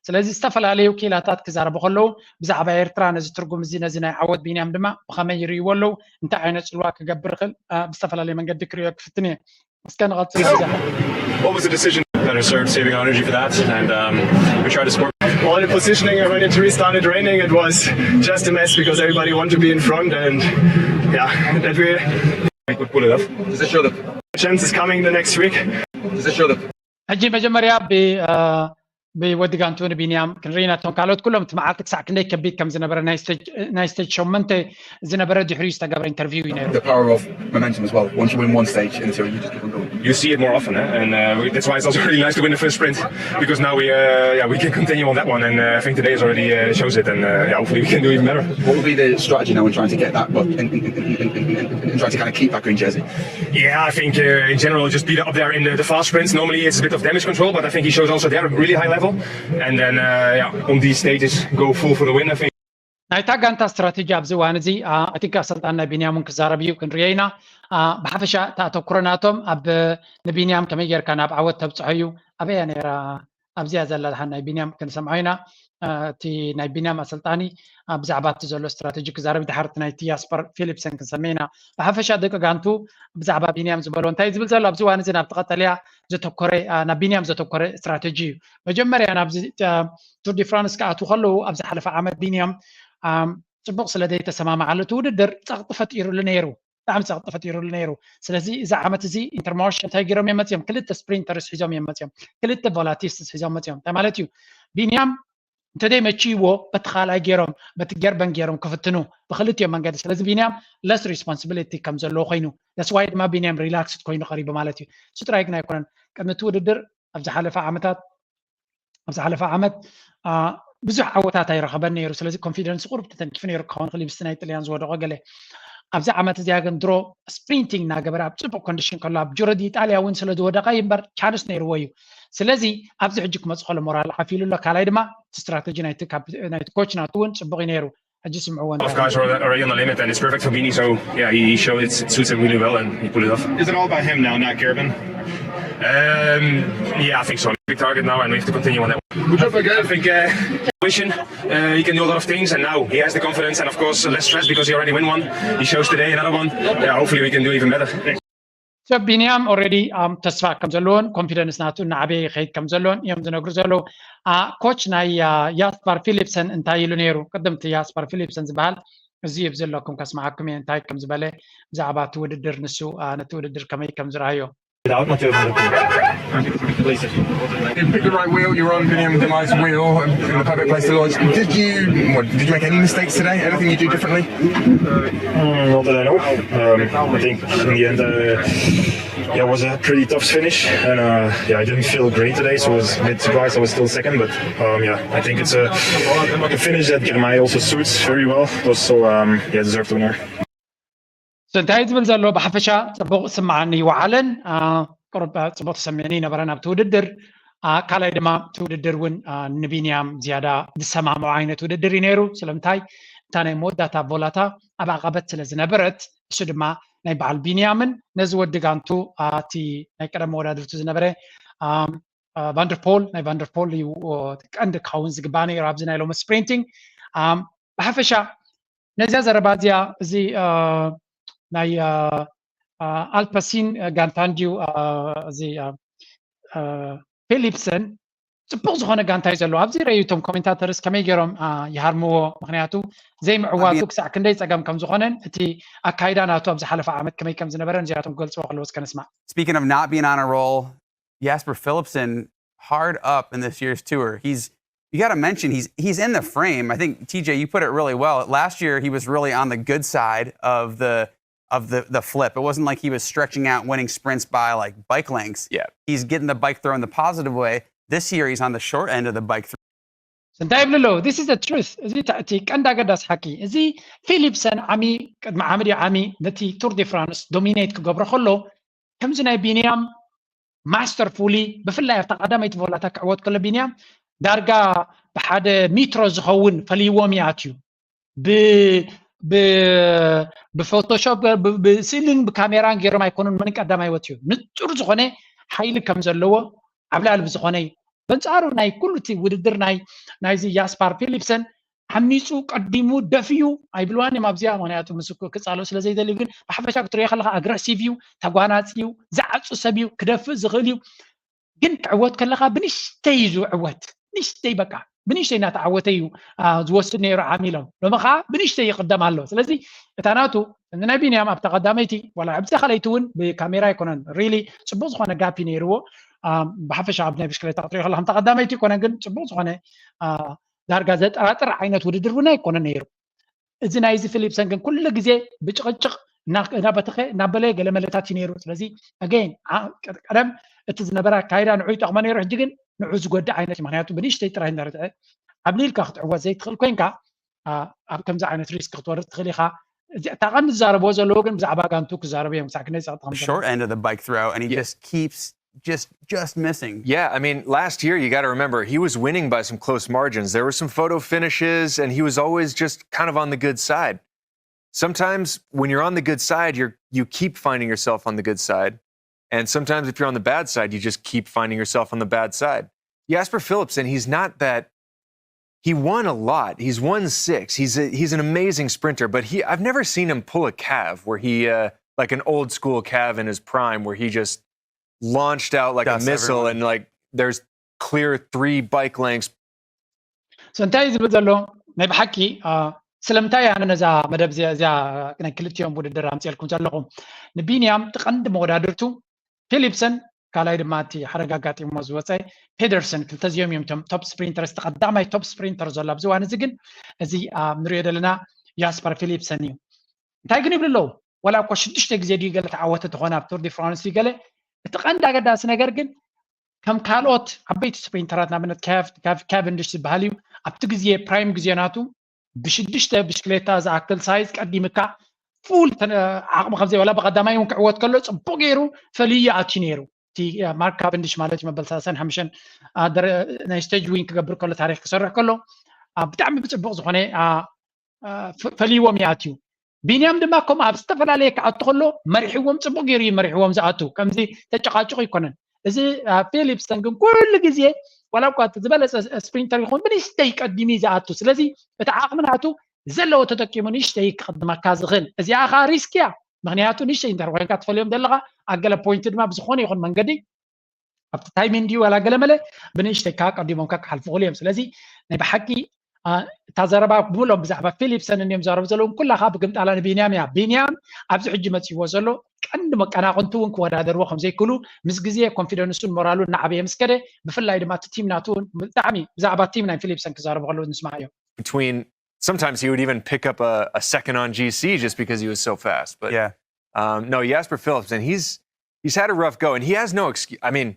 ስለዚ ዝተፈላለዩ ክኢላታት ክዛረቡ ከለዉ ብዛዕባ ኤርትራ ነዚ ትርጉም እዚ ነዚ ናይ ዓወት ቢንያም ድማ ብኸመይ ይርእይዎ ኣለዉ? እንታይ ዓይነት ጽልዋ ክገብር ይኽእል? አ፣ ብዝተፈላለየ መንገዲ ክርእዮ ክፍትን እየ። እስከ ንቐጽል። What was the decision? Better serve, saving our energy for that, and um, we tried to score. Well, in the positioning, when it really started raining, it was just a mess because everybody wanted to be in front, and yeah, that we We could pull it off. Is it shoulder? Chance is coming the next week. Is it shoulder? ሕጂ መጀመርያ ብ- አ፣ ብወዲ ጋንቱ ንቢንያም ክንርኢ፣ ናቶም ካልኦት ኩሎም እቲ መዓልቲ ክሳዕ ክንደይ ከቢድ ከም ዝነበረ፣ ናይ ስቴጅ- ናይ ስቴጅ ሸሞንተ ዝነበረ ድሕሪኡ ዝተገብረ ኢንተርቪው እዩ ነይሩ። The power of momentum as well. Once you win one stage in the series, you just keep on going. You see it more often, eh? And uh, we, that's why it's also really nice to win the first sprint, because now we uh, yeah, we can continue on that one, and uh, I think today has already uh, shows it, and uh, yeah, hopefully we can do even better. What would be the strategy now in trying to get that, but in, in, in, in, in, in, in trying to kind of keep that green jersey? Yeah, I think uh, in general, just be up there in the, the fast sprints. Normally, it's a bit of damage control, but I think he shows also there a really high level. And then, uh, yeah, on these stages, go full for the win, I think. ናይታ ጋንታ ስትራቴጂ ኣብዚ እዋን እዚ ኣይ ቲንክ ኣሰልጣን ናይ ቢንያም እውን ክዛረብ እዩ፣ ክንሪኦ ኢና። አ፣ ብሓፈሻ እቲ ኣተኩሮ ናቶም ኣብ ንቢንያም ከመይ ጌርካ ናብ ዓወት ተብፅሖ እዩ። ኣበያ ነይራ? ኣብዚያ ዘላ ድሓን ናይ ቢንያም ክንሰምዖ ኢና። አ፣ እቲ ናይ ቢንያም ኣሰልጣኒ አ፣ ብዛዕባ እቲ ዘሎ ስትራቴጂ ክዛረብ፣ ድሓር እቲ ናይቲ ያስፐር ፊሊፕሰን ክንሰምዕ ኢና። ብሓፈሻ ደቂ ጋንቱ ብዛዕባ ቢንያም ዝበሎ እንታይ እዩ ዝብል ዘሎ? ኣብዚ እዋን እዚ ናብቲ ቀጠልያ ዘተኮረ አ፣ ናብ ቢንያም ዘተኮረ ስትራቴጂ እዩ። መጀመርያ ናብዚ አ፣ ቱር ዲ ፍራንስ ክኣትዉ ከለዉ ኣብ ዝሓለፈ ዓመት ቢንያም ኣም፣ ጽቡቕ ስለ ዘይተሰማምዓሉ እቲ ውድድር ጸቕጢ ፈጢሩሉ ነይሩ። ብጣዕሚ ጸቕጢ ፈጢሩሉ ነይሩ። ስለዚ እዚ ዓመት እዚ ኢንተርማርሽ እንታይ ገይሮም እዮም መጽዮም? ክልተ ስፕሪንተርስ ሒዞም እዮም መጽዮም። ክልተ ቮላቲስትስ ሒዞም መጽዮም። እንታይ ማለት እዩ? ቢንያም እንተደይ መችይዎ በቲ ካልኣይ ገይሮም በቲ ገርበን ገይሮም ክፍትኑ ብክልቲኦም መንገዲ። ስለዚ ቢንያም ለስ ሪስፖንሲቢሊቲ ከም ዘለዎ ኮይኑ ለስዋይ ድማ ቢንያም ሪላክስድ ኮይኑ ቀሪቡ ማለት እዩ። እሱ ጥራይ ግን ኣይኮነን። ቅድሚ እቲ ውድድር ኣብ ዝሓለፈ ዓመታት ኣብ ዝሓለፈ ዓመት አ፣ ብዙሕ ዓወታት ኣይረኸበን ነይሩ። ስለዚ ኮንፊደንስ ቁሩብ ተተንኪፉ ነይሩ ክኸውን ይኽእል እዩ፣ ምስቲ ናይ ጥልያን ዝወደቆ ገለ። ኣብዚ ዓመት እዚኣ ግን ድሮ ስፕሪንቲንግ እናገበረ ኣብ ፅቡቅ ኮንዲሽን ከሎ ኣብ ጁሮ ዲ ኢጣልያ እውን ስለ ዝወደቀ እዩ እምበር ቻንስ ነይርዎ እዩ። ስለዚ ኣብዚ ሕጂ ክመፅ ከሎ ሞራል ዓፊሉ ኣሎ። ካልኣይ ድማ እቲ ስትራተጂ ናይቲ ካፕ- ናይቲ ኮች ናቱ እውን ፅቡቅ እዩ ነይሩ። ሕጂ ስምዕዎ A lot of guys are already on the limit, and it's perfect for Bini. So yeah, he, he showed it suits him really well, and he pulled it off. Is it all about him now, not Gerben? Um, yeah, I think so. Big target now, and we have to continue on that one. I think uh, vision. Uh, he can do a lot of things, and now he has the confidence, and of course less stress because he already win one. He shows today another one. Yeah, hopefully we can do even better. ሰብ ቢንያም ኦልሬዲ ተስፋ ከም ዘለዎን ኮንፊደንስ ናቱ እናዓበየ ይኸይድ ከም ዘለዎን እዮም ዝነግሩ ዘለዉ። አ፣ ኮች ናይ አ፣ ያስፓር ፊሊፕሰን እንታይ ኢሉ ነይሩ? ቅድም እቲ ያስፓር ፊሊፕሰን ዝበሃል እዚ ኣብዚ ዘለኩም ከስምዓኩም እየ እንታይ ከም ዝበለ ብዛዕባ እቲ ውድድር ንሱ አ፣ ነቲ ውድድር ከመይ ከም ዝረኣዮ። Without material. Pick the right wheel, you're on Biniam Ghirmai's wheel, and in the perfect place to launch. Did you what, did you make any mistakes today? Anything you do differently? Mm, not that I know. Um, I think in the end, uh, yeah, it was a pretty tough finish, and uh, yeah, I didn't feel great today, so I was a bit surprised I was still second. But um, yeah, I think it's a, a finish that Girmay also suits very well. Also, um, yeah, deserved winner. So እንታይ ዝብል ዘሎ ብሓፈሻ ፅቡቕ ስምዓኒ ይወዓለን ቁሩብ ፅቡቕ ተሰሚዕኒ ይነበረን ኣብቲ ውድድር። ካልኣይ ድማ እቲ ውድድር እውን ንቢንያም ዝያዳ ዝሰማምዖ ዓይነት ውድድር እዩ ነይሩ። ስለምንታይ እታ ናይ መወዳእታ ቮላታ ኣብ ዓቐበት ስለ ዝነበረት እሱ ድማ ናይ በዓል ቢንያምን ነዚ ወዲ ጋንቱ እቲ ናይ ቀደም መወዳድርቱ ዝነበረ ቫንደርፖል ናይ ቫንደርፖል እዩ ቀንዲ ክኸውን ዝግባእ ነይሩ ኣብዚ ናይ ሎሚ ስፕሪንቲንግ። ብሓፈሻ ነዚያ ዘረባ እዚያ እዚ ናይ ኣልፐሲን ጋንታ እንድዩ እዚ ፊሊፕሰን ጽቡቕ ዝኾነ ጋንታ እዩ ዘለዎ። ኣብዚ ረዩ እቶም ኮሜንታተርስ ከመይ ገይሮም ይሃርምዎ፣ ምክንያቱ ዘይምዕዋቱ ክሳዕ ክንደይ ጸገም ከም ዝኾነን እቲ ኣካይዳ ናቱ ኣብ ዝሓለፈ ዓመት ከመይ ከም ዝነበረ እዚኣቶም ክገልጽዎ ከለዎ እስከ ንስማዕ። Speaking of not being on a roll, Jasper Philipsen hard up in this year's tour. He's you got to mention he's he's in the frame. I think T J, you put it really well. Last year he was really on the good side of the of the the flip. It wasn't like he was stretching out winning sprints by like bike lengths. Yeah. He's getting the bike throw in the positive way. This year he's on the short end of the bike throw. እንታይ ይብሉ ኣለዉ? This is the truth። እዚ እቲ ቀንዲ ኣገዳሲ ሓቂ። እዚ ፊሊፕሰን ዓሚ ቅድሚ ዓሚ ድዩ ዓሚ ነቲ ቱር ዲ ፍራንስ ዶሚኔት ክገብሮ ከሎ ከምዚ ናይ ቢንያም ማስተርፉሊ ብፍላይ ኣብታ ቀዳመይቲ ቮላታ ክዕወት ከሎ ቢንያም ዳርጋ ብሓደ ሚትሮ ዝኸውን ፈሊዎም ይኣትዩ። ብፎቶሾፕ ብስእልን ብካሜራን ገይሮም ኣይኮኑን። መን ቀዳማይ ወፅዩ ንፁር ዝኾነ ሓይሊ ከም ዘለዎ ኣብ ላዕሊ ብዝኾነ እዩ። በንፃሩ ናይ ኩሉ እቲ ውድድር ናይ ናይዚ ያስፓር ፊሊፕሰን ዓሚፁ ቀዲሙ ደፊኡ ኣይብልዋን እዮም ኣብዚኣ፣ ምክንያቱ ምስ ክፃሎ ስለ ዘይደልዩ። ግን ብሓፈሻ ክትሪኦ ከለካ ኣግረሲቭ እዩ፣ ተጓናፂ እዩ፣ ዝዓፁ ሰብ እዩ፣ ክደፍእ ዝኽእል እዩ። ግን ክዕወት ከለካ ብንሽተይ እዩ ዝዕወት፣ ንሽተይ በቃ ብንሽተይ እናተዓወተ እዩ ዝወስድ ነይሩ ዓሚሎም። ሎሚ ከዓ ብንሽተይ ይቅደም ኣሎ። ስለዚ እታ ናቱ ናይ ቢንያም ኣብታ ቀዳመይቲ ዋላ ኣብዛ ካልኣይቲ እውን ብካሜራ ኣይኮነን ሪሊ ፅቡቅ ዝኾነ ጋፕ እዩ ነይርዎ። ብሓፈሻ ኣብ ናይ ብሽክሌታ ክትሪኦ ከለካ ከምታ ቀዳመይቲ ይኮነ ግን ፅቡቅ ዝኾነ ዳርጋ ዘጠራጥር ዓይነት ውድድር እውን ኣይኮነ ነይሩ። እዚ ናይዚ ፊሊፕሰን ግን ኩሉ ግዜ ብጭቕጭቕ እናበተኸ እናበለ ገለ መለታት እዩ ነይሩ። ስለዚ ኣገይን ቀደም እቲ ዝነበረ ኣካይዳ ንዑ ይጠቕሞ ነይሩ፣ ሕጂ ግን ንዑ ዝጎድእ ዓይነት እዩ። ምክንያቱ ብንእሽተይ ጥራይ እናረትዐ ዓብሊልካ ክትዕወት ዘይትኽእል ኮይንካ ኣብ ከምዚ ዓይነት ሪስክ ክትወርድ ትኽእል ኢኻ። እታ ቀንዲ ዝዛረብዎ ዘለዎ ግን ብዛዕባ ጋንቱ ክዛረቡ እዮም። ክሳዕ ክንደይ ጸቕጢ ከም short end of the bike throw and he just keeps just just missing. Yeah, I mean, last year you got to remember he was winning by some close margins. There were some photo finishes, and he was always just kind of on the good side. Sometimes when you're on the good side, you're you keep finding yourself on the good side, and sometimes if you're on the bad side, you just keep finding yourself on the bad side. Jasper Philipsen, he's not that. He won a lot. He's won six. He's a, he's an amazing sprinter, but he I've never seen him pull a Cav where he uh, like an old school Cav in his prime where he just launched out like a missile and like there's clear three bike lengths. So እንታይ ዝብል ዘሎ ናይ ብሓቂ ስለምንታይ ኣነ ነዛ መደብ እዚኣ ናይ ክልቲኦም ውድድር ኣምፅኤልኩም ዘለኹ? ንቢንያም እቲ ቀንዲ መወዳድርቱ ፊሊፕሰን ካልኣይ ድማ እቲ ሓደጋ ኣጋጢሞ ዝወፀ ፔደርሰን ክልተ እዚኦም እዮም እቶም ቶፕ ስፕሪንተርስ። እቲ ቀዳማይ ቶፕ ስፕሪንተር ዘሎ ኣብዚ እዋን እዚ ግን እዚ ንሪኦ ዘለና ያስፐር ፊሊፕሰን እዩ። እንታይ ግን ይብሉ ኣለዉ? ዋላ እኳ ሽዱሽተ ግዜ ድዩ ገለ ተዓወተ ተኾነ ኣብ ቱር ዲ ፍራንስ እዩ ገለ። እቲ ቀንዲ ኣገዳሲ ነገር ግን ከም ካልኦት ዓበይቲ ስፕሪንተራት ንኣብነት ካቨንድሽ ዝበሃል እዩ ኣብቲ ግዜ ፕራይም ግዜ ናቱ ብሽዱሽተ ብሽክሌታ ዝኣክል ሳይዝ ቀዲምካ ፉል ዓቕሚ ከም ዘይበላ ብቀዳማይ እውን ክዕወት ከሎ ፅቡቅ ገይሩ ፈልዩ ይኣትዩ ነይሩ። እቲ ማርክ ካቨንድሽ ማለት እዩ መበል ሰላሳን ሓሙሽተን ናይ ስቴጅ ዊን ክገብር ከሎ ታሪክ ክሰርሕ ከሎ ብጣዕሚ ብፅቡቅ ዝኾነ ፈልይዎም ይኣትዩ። ቢንያም ድማ ከምኡ ኣብ ዝተፈላለየ ክኣቱ ከሎ መሪሕዎም ፅቡቅ ገይሩ እዩ መሪሕዎም ዝኣቱ። ከምዚ ተጨቃጭቁ ይኮነን። እዚ ፊሊፕሰን ግን ኩሉ ግዜ ዋላ እኳ ዝበለፀ ስፕሪንተር ይኹን ብንእሽተይ ቀዲሙ እዩ ዝኣቱ። ስለዚ እቲ ዓቕሚ ናቱ ዘለዎ ተጠቂሙ ንእሽተይ ክቅድመካ ዝኽእል። እዚኣ ከዓ ሪስክ እያ። ምክንያቱ ንእሽተይ እንተ ኮይንካ ትፈልዮም ዘለካ ኣብ ገለ ፖይንት ድማ ብዝኾነ ይኹን መንገዲ ኣብቲ ታይሚንግ ድዩ ዋላ ገለ መለ ብንእሽተይ ከዓ ቀዲሞምካ ክሓልፉ ክእሉ እዮም። ስለዚ ናይ ብሓቂ እታ ዘረባ ብምሎም ብዛዕባ ፊሊፕሰን እዮም ዘረቡ ዘለዉ ኩላ ከዓ ብግምጣላ ንቢንያም እያ። ቢንያም ኣብዚ ሕጂ መፅዎ ዘሎ ቀንዲ መቀናቕንቱ እውን ክወዳደርዎ ከም ዘይክእሉ ምስ ግዜ ኮንፊደንሱን ሞራሉን እናዓበየ ምስ ከደ ብፍላይ ድማ እቲ ቲም ናቱ እውን ብጣዕሚ ብዛዕባ ቲም ናይ ፊሊፕሰን ክዛረቡ ከለዉ ንስማዕ እዮም። Between sometimes he would even pick up a, a second on G C just because he was so fast. But Yeah. um, no, Jasper Philipsen, he's he's had a rough go, and he has no excuse. I mean,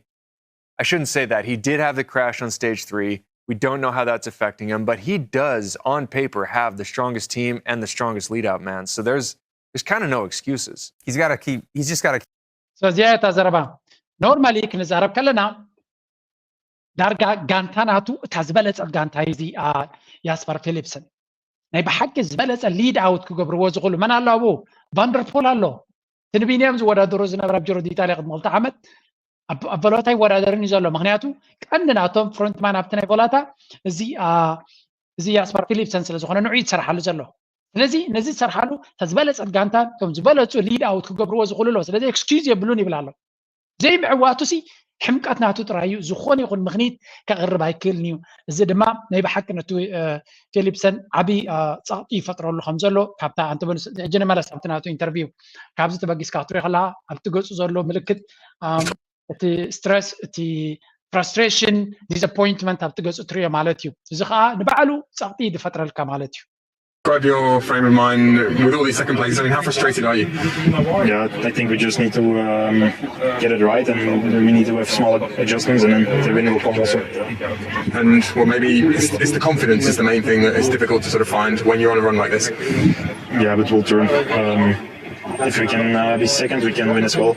I shouldn't say that. He did have the crash on stage three. We don't know how that's affecting him, but he does, on paper, have the strongest team and the strongest leadout man. So there's there's kind of no excuses. He's got to keep. He's just got to. So እዚኣ እታ ዘረባ ኖርማሊ ክንዛረብ ከለና ዳርጋ ጋንታ ናቱ እታ ዝበለጸት ጋንታ እዚ ያስፐር ፊሊፕሰን ናይ ብሓቂ ዝበለጸ ሊድ ኣውት ክገብርዎ ዝኽእሉ መን ኣሎ ኣብኡ? ቫንደርፖል ኣሎ። እቲ ንቢንያም ዝወዳደሮ ዝነበረ ኣብ ጅሮ ዲኢጣልያ ቅድሚ ክልተ ዓመት ኣብ ቮላታ ይወዳደርን እዩ ዘሎ። ምክንያቱ ቀንዲ ናቶም ፍሮንትማን ኣብቲ ናይ ቮላታ እዚ እዚ ያስፐር ፊሊፕሰን ስለዝኮነ ንዑ ይሰርሓሉ ዘሎ። ስለዚ ነዚ ዝሰርሓሉ ተዝበለፀት ጋንታ ቶም ዝበለፁ ሊድ ኣውት ክገብርዎ ዝኽእሉ ኣለዉ። ስለዚ ኤክስኪዝ የብሉን ይብል ኣሎ። ዘይምዕዋቱ ሲ ሕምቀት ናቱ ጥራይ እዩ። ዝኾነ ይኹን ምኽኒት ከቕርብ ኣይክእልን እዩ። እዚ ድማ ናይ ብሓቂ ነቲ ፊሊፕሰን ዓብዪ ፀቕጢ ይፈጥረሉ ከም ዘሎ ካብታ ኣንቶኒ ሕጂ ንመለስ ኣብቲ ናቱ ኢንተርቪው ካብዚ ተበጊስካ ክትሪኦ ከለካ ኣብቲ ገፁ ዘሎ ምልክት እቲ ስትረስ እቲ ፍራስትሬሽን ዲስኣፖይንትመንት ኣብቲ ገፁ ትሪኦ ማለት እዩ። እዚ ከዓ ንባዕሉ ፀቕጢ ዝፈጥረልካ ማለት እዩ። Describe your frame of mind with all these second places. I mean, how frustrated are you? Yeah, I think we just need to um, get it right, and we need to have small adjustments, and then the win will come also. And well, maybe it's, it's the confidence is the main thing that is difficult to sort of find when you're on a run like this. Yeah, but we'll turn. Um, if we can uh, be second, we can win as well.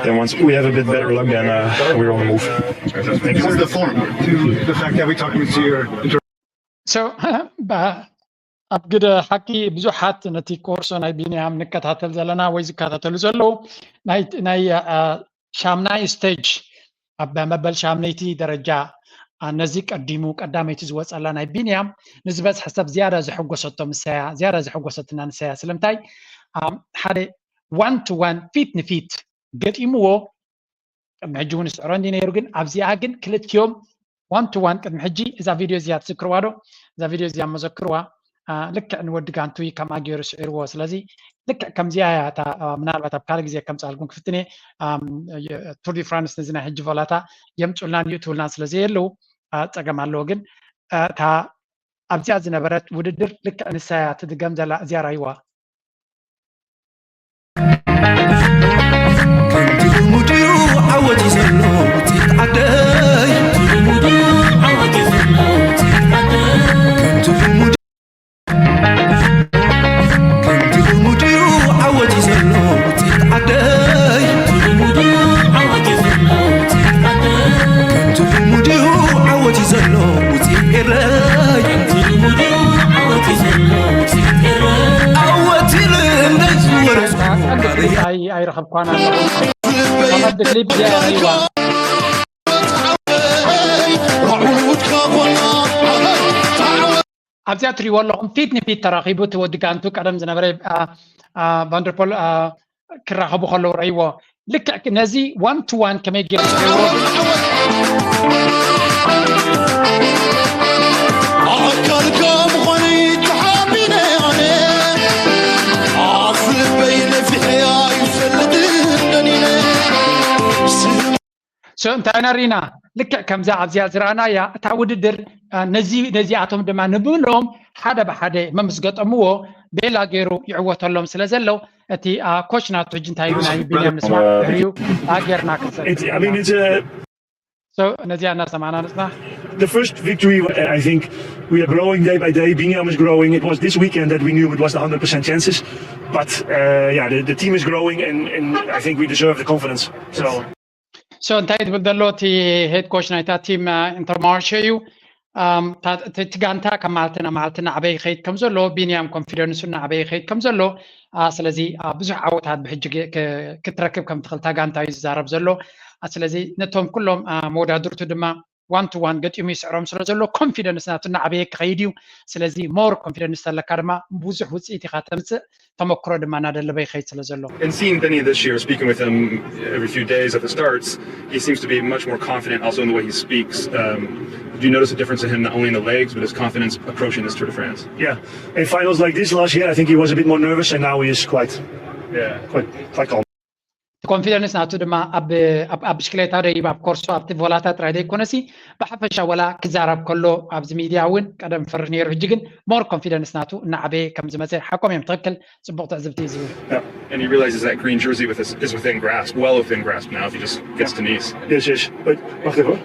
And once we have a bit better luck, then uh, we're on the move. Because of the form, the fact that we talking to your So ኣብ ግደ ሓቂ ብዙሓት ነቲ ኮርሶ ናይ ቢንያም ንከታተል ዘለና ወይ ዝከታተሉ ዘለዉ ናይ ሻምናይ ስቴጅ ኣብ መበል ሻምነይቲ ደረጃ ነዚ ቀዲሙ ቀዳመይቲ ዝወፀላ ናይ ቢንያም ንዝበዝሐ ሰብ ዝያዳ ዘሐጎሰቶ ምሳያ ዝያዳ ዘሐጎሰትና ንሳያ ስለምንታይ ሓደ ዋን ቱ ዋን ፊት ንፊት ገጢምዎ ቅድሚ ሕጂ እውን ስዕሮ እንዲ ነይሩ ግን ኣብዚኣ ግን ክልቲኦም ዋን ቱ ዋን ቅድሚ ሕጂ እዛ ቪድዮ እዚኣ ትዝክርዋ ዶ እዛ ቪድዮ እዚኣ መዘክርዋ ልክዕ ንወዲ ጋንቱይ ከምኣ ገይሩ ስዒርዎ ስለዚ ልክዕ ከምዚኣ እያ እታ ምናልባት ኣብ ካልእ ግዜ ከምፅኣልኩም ክፍትነ ቱር ዲ ፍራንስ ነዚ ናይ ሕጂ ቮላታ የምፁልና ንዩ ትብልና ስለዘየለዉ ፀገም ኣለዎ ግን እታ ኣብዚኣ ዝነበረት ውድድር ልክዕ ንሳያ ትድገም ዘላ እዚኣ ራይዋ ከምቲ ልሙድ እዩ ዓወት እዩ ዘሎ ውፅኢት ዓደይ ከምቲ ልሙድ ከምቲ ልሙድ እዩ ዓወት እዩ ዘሎ ውፅኢት ዓደይ ከምቲ ልሙድ እዩ ዓወት እዩ ዘሎ ውፅኢት ኤረይ ዓወት ኢሉ እንደዝወረስኩ ኣይረኸብኳን ኣለኹ። ክሊፕ ዚኣ ሪዋ ኣብዚኣ ትሪእዎ ኣለኹም ፊት ንፊት ተራኺቡ እቲ ወዲ ጋንቱ ቀደም ዝነበረ ቫንደርፖል ክራኸቡ ከለዉ ረእይዎ ልክዕ ነዚ ዋን ቱ ዋን ከመይ ገይሩ ኣካልካ ምዃነይ ተሓቢነ ኣነ ኣፍልበይ ነፊሐ ኣይፈልጥን ደኒነ so እንታይ ኢና ርኢና ልክዕ ከምዛ ኣብዚኣ ዝረኣናያ እታ ውድድር ነዚ ነዚኣቶም ድማ ንምልኦም ሓደ ብሓደ መምስ ገጠምዎ ቤላ ገይሩ ይዕወተሎም ስለ ዘለው እቲ ኮች ናቱ ሕጂ እንታይ ናይ ቢንያም ንስማ ድሕሪኡ ጌርና ክንሰ ነዚኣ እናሰማዕና ንፅና The first victory, I think we are growing day by day. Biniam is growing. It was this weekend that we knew it was the hundred percent chances. But uh, yeah, the, the team is growing, and, and I think we deserve the confidence. So. So እንታይ ትብል ዘሎ እቲ ሄድ ኮች ናይታ ቲም ኢንተርማርሽ እዩ እቲ ጋንታ ካብ መዓልቲ ናብ መዓልቲ እናዕበየ ይኸይድ ከም ዘሎ ቢንያም ኮንፊደንሱ እናዕበየ ይኸይድ ከም ዘሎ ስለዚ ብዙሕ ዓወታት ብሕጂ ክትረክብ ከም ትኽእል እታ ጋንታ እዩ ዝዛረብ ዘሎ ስለዚ ነቶም ኩሎም መወዳድርቱ ድማ ዋን ቱ ዋን ገጢሙ ይስዕሮም ስለ ዘሎ ኮንፊደንስ ናቱ እናዕበየ ክኸይድ እዩ ስለዚ ሞር ኮንፊደንስ ተለካ ድማ ብዙሕ ውፅኢት ኢኻ ተምፅእ ተመክሮ ድማ እናደለበ ይኸይድ ስለ ዘሎ And seeing Benny this year, speaking with him every few days at the starts, he seems to be much more confident also in the way he speaks. Um, do you notice a difference in him not only in the legs, but his confidence approaching this Tour de France? Yeah. In finals like this last year, I think he was a bit more nervous, and now he is quite, yeah, quite, quite calm. ኮንፊደንስ ናቱ ድማ ኣብ ብሽክሌታ ደይብ ኣብ ኮርሶ ኣብቲ ቮላታ ጥራይ ደይኮነሲ ብሓፈሻ ወላ ክዛረብ ከሎ ኣብዚ ሚድያ እውን ቀደም ፈርህ ነይሩ ሕጂ ግን ሞር ኮንፊደንስ ናቱ እናዓበየ ከም ዝመፀ ሓቆም እዮም ትክክል ፅቡቅ ትዕዝብቲ እዩ ዝብል And he realizes that green jersey with his, is within grasp, well within grasp now if he just gets to Nice. Yes, yes. But wacht even hoor.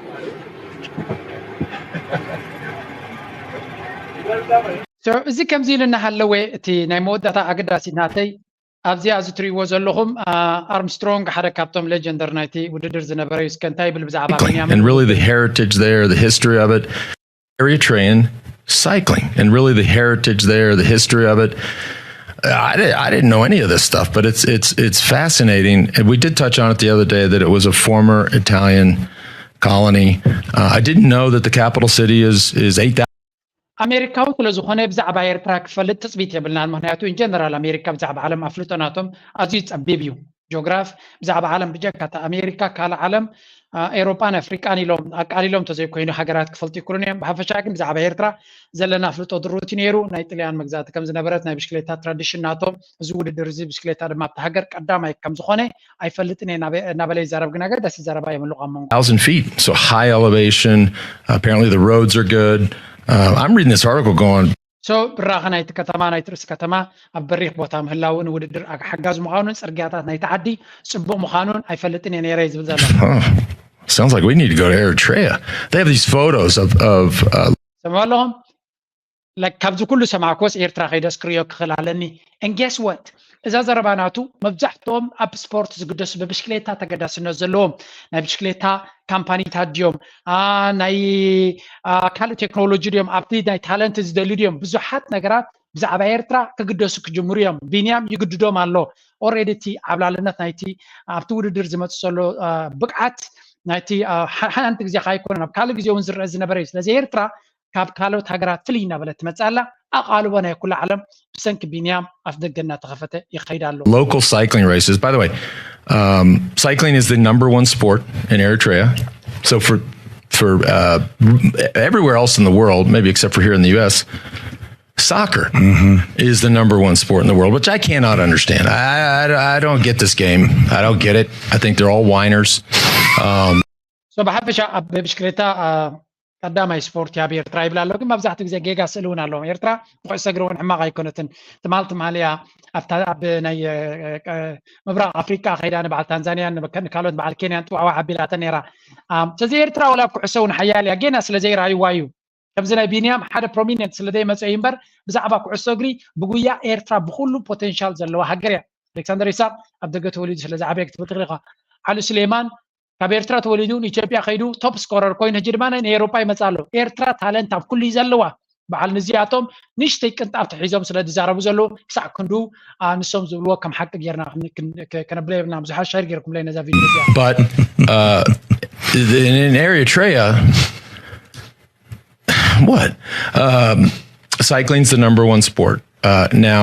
እዚ ከምዚ ኢሉ እናሃለወ እቲ ናይ መወዳእታ ኣገዳሲት ናተይ ኣብዚኣ እዚ ትሪእዎ ዘለኹም ኣርምስትሮንግ ሓደ ካብቶም ሌጀንደር ናይቲ ውድድር ዝነበረ እዩ እስከ እንታይ ይብል ብዛዕባ ቢንያምን And really the heritage there, the history of it. Eritrean cycling and really the heritage there, the history of it. I, did, I didn't know any of this stuff, but it's it's it's fascinating. And we did touch on it the other day that it was a former Italian colony. Uh, I didn't know that the capital city is is eight thousand. ኣሜሪካዊ ስለ ዝኾነ ብዛዕባ ኤርትራ ክፈልጥ ትፅቢት የብልናን። ምክንያቱ ኢንጀነራል ኣሜሪካ ብዛዕባ ዓለም ኣፍልጦ ናቶም ኣዝዩ ጸቢብ እዩ። ጂኦግራፍ ብዛዕባ ዓለም ብጀካ እታ ኣሜሪካ ካልእ ዓለም ኤሮጳን ኣፍሪቃን ኢሎም ኣቃሊሎም ተዘይኮይኑ ሃገራት ክፈልጡ ይክእሉን እዮም። ብሓፈሻ ግን ብዛዕባ ኤርትራ ዘለና ኣፍልጦ ድሩት እዩ ነይሩ። ናይ ጥልያን መግዛእቲ ከም ዝነበረት ናይ ብሽክሌታ ትራዲሽን ናቶም እዚ ውድድር እዚ ብሽክሌታ ድማ ኣብቲ ሃገር ቀዳማይ ከም ዝኾነ ኣይፈልጥን እየ እናበለ ይዛረብ። ግን ኣገዳሲ ዘረባ እዮም ኣለዉ ኣብ መንጎ thousand feet. So high elevation. Apparently the roads are good. Uh, I'm reading this article going, so ብራኸ ናይቲ ከተማ ናይቲ ርእሲ ከተማ ኣብ በሪኽ ቦታ ምህላውን ውድድር ሓጋዝ ምዃኑን ፅርግያታት ናይቲ ዓዲ ፅቡቕ ምዃኑን ኣይፈልጥን እየ ነይረ እዩ ዝብል ዘሎ። Sounds like we need to go to Eritrea. They have these photos of of uh, ሰምዑ ኣለኹም። ካብዚ ኩሉ ሰማዕኮስ ኤርትራ ከይደስ ክሪኦ ክኽእል ኣለኒ። And guess what? እዛ ዘረባ ናቱ መብዛሕትኦም ኣብ ስፖርት ዝግደሱ ብብሽክሌታ ተገዳስነት ዘለዎም ናይ ብሽክሌታ ካምፓኒታት ድዮም፣ ናይ ካልእ ቴክኖሎጂ ድዮም፣ ኣብቲ ናይ ታለንት ዝደሊ ድዮም፣ ብዙሓት ነገራት ብዛዕባ ኤርትራ ክግደሱ ክጅምሩ እዮም። ቢንያም ይግድዶም ኣሎ። ኦሬዲ እቲ ዓብላልነት ናይቲ ኣብቲ ውድድር ዝመፅእ ዘሎ ብቕዓት ናይቲ ሓንቲ ግዜ ከይኮነ ናብ ካልእ ግዜ እውን ዝረአ ዝነበረ እዩ። ስለዚ ኤርትራ ካብ ካልኦት ሃገራት ፍልይ እናበለት ትመፅእ ኣላ። ኣቓልቦ ናይ ኩሉ ዓለም ብሰንኪ ቢንያም ኣፍ ደገ እናተኸፈተ ይኸይድ ኣሎ። Local cycling races. By the way, um, cycling is the number one sport in Eritrea. So for for uh, everywhere else in the world, maybe except for here in the U S, soccer is the number one sport in the world, which I cannot understand. I, I, I don't get this game. I don't get it. I think they're all whiners. Um, so ብሓፈሻ ኣብ ብሽክሌታ ቀዳማይ ስፖርት ኣብ ኤርትራ ይብል ኣሎ። ግን መብዛሕትኡ ግዜ ጌጋ ስእሊ እውን ኣለዎም። ኤርትራ ብኩዕሶ እግሪ እውን ሕማቕ ኣይኮነትን። ትማል ትማል እያ ኣብታ ኣብ ናይ ምብራቕ ኣፍሪቃ ከይዳ ንበዓል ታንዛንያን ንካልኦት በዓል ኬንያን ጥዋዕዋዕ ኣቢላተን ነይራ። ስለዚ ኤርትራ ወላ ኣብ ኩዕሶ እውን ሓያል እያ። ጌና ስለ ዘይረኣይዋ እዩ። ከምዚ ናይ ቢንያም ሓደ ፕሮሚነንት ስለ ዘይመፀ እዩ እምበር ብዛዕባ ኩዕሶ እግሪ ብጉያ ኤርትራ ብኩሉ ፖቴንሻል ዘለዋ ሃገር እያ። ኣሌክሳንደር ይስሐቅ ኣብ ደገ ተወሊዱ ስለ ዝዓበየ ክትብል ትኽእል ኢኻ። ዓሊ ስሌማን ካብ ኤርትራ ተወሊዱ ንኢትዮጵያ ከይዱ ቶፕ ስኮረር ኮይኑ ሕጂ ድማ ንኤውሮጳ ይመጽእ ኣሎ። ኤርትራ ታለንት ኣብ ኩሉ እዩ ዘለዋ። በዓል ንዚኣቶም ንእሽተይ ቅንጣብ ተሒዞም ስለ ዝዛረቡ ዘለዉ ክሳዕ ክንዱ ንሶም ዝብልዎ ከም ሓቂ ጌርና ከነብሎ የብልና። ብዙሓት ሸር ጌርኩምለይ ነዛ ቪድዮ እዚኣ። But uh, in Eritrea, what? Um, cycling's the number one sport. Uh, now,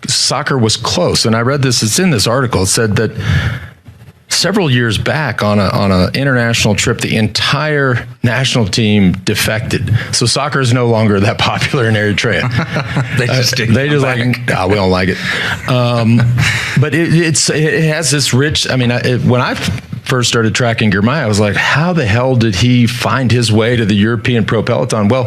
soccer was close, and I read this, it's in this article. It said that several years back on a on an international trip, the entire national team defected. So soccer is no longer that popular in Eritrea. They just uh, they just back. like, nah, we don't like it. Um, but it, it's it has this rich. I mean, it, when I first started tracking Girmay, I was like, how the hell did he find his way to the European Pro Peloton? Well,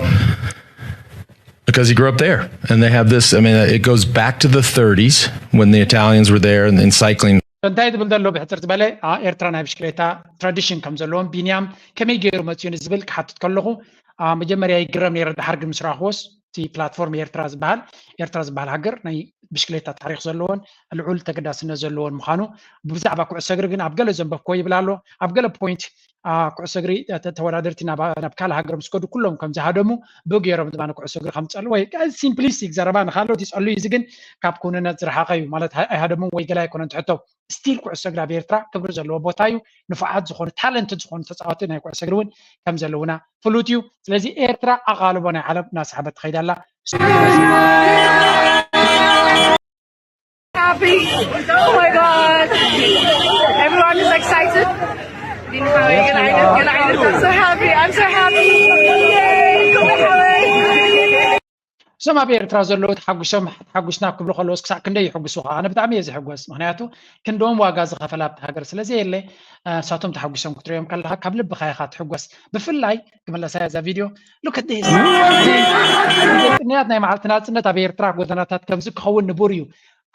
because he grew up there, and they have this. I mean, it goes back to the thirties when the Italians were there and, and cycling. እንታይ ትብል ዘሎ ብሕፅር ዝበለ ኤርትራ ናይ ብሽክሌታ ትራዲሽን ከም ዘለዎም ቢንያም ከመይ ገይሩ መፅዩ ንዝብል ክሓትት ከለኹ መጀመርያ ይግረም ነይረ። ድሓር ግን ምስ ረኣኽዎስ እቲ ፕላትፎርም ኤርትራ ዝበሃል ኤርትራ ዝበሃል ሃገር ናይ ብሽክሌታ ታሪክ ዘለዎን ልዑል ተገዳስነት ዘለዎን ምዃኑ ብዛዕባ ኩዕሶ እግሪ ግን ኣብ ገለ ዘንበብክዎ ይብል ኣሎ። ኣብ ገለ ፖይንት ኩዕሶ እግሪ ተወዳደርቲ ናብ ካልእ ሃገር ምስ ከዱ ኩሎም ከም ዝሃደሙ ብገይሮም ድማ ኩዕሶ እግሪ ከም ዝጸልኡ ወይ ሲምፕሊስቲክ ዘረባ ንካልኦት ይጸሉ እዩ። እዚ ግን ካብ ክውንነት ዝረሓቐ እዩ ማለት ኣይሃደሙን ወይ ገለ ኣይኮነን ትሕቶ። ስቲል ኩዕሶ እግሪ ኣብ ኤርትራ ክብሪ ዘለዎ ቦታ እዩ። ንፉዓት ዝኾኑ ታለንትድ ዝኾኑ ተጻወቲ ናይ ኩዕሶ እግሪ እውን ከም ዘለውና ፍሉጥ እዩ። ስለዚ ኤርትራ ኣቓልቦ ናይ ዓለም እናሰሓበት ትኸይድ ኣላ። Happy. Oh my God. Everyone is excited. I'm so happy. I'm so happy. Yay. እዞም ኣብ ኤርትራ ዘለዉ ተሓጒሶም ተሓጒስና ክብሉ ከለዎስ ክሳዕ ክንደይ ይሕጉሱ ከዓ ኣነ ብጣዕሚ እየ ዝሕጎስ። ምክንያቱ ክንዶም ዋጋ ዝኸፈላ ኣብቲ ሃገር ስለ ዘየለ ንሳቶም ተሓጒሶም ክትሪኦም ከለካ ካብ ልብካ ኢካ ትሕጎስ። ብፍላይ ክምለሳ እዛ ቪድዮ ሉክ ዲስ ቅንያት ናይ መዓልቲ ናፅነት ኣብ ኤርትራ ጎደናታት ከምዚ ክኸውን ንቡር እዩ።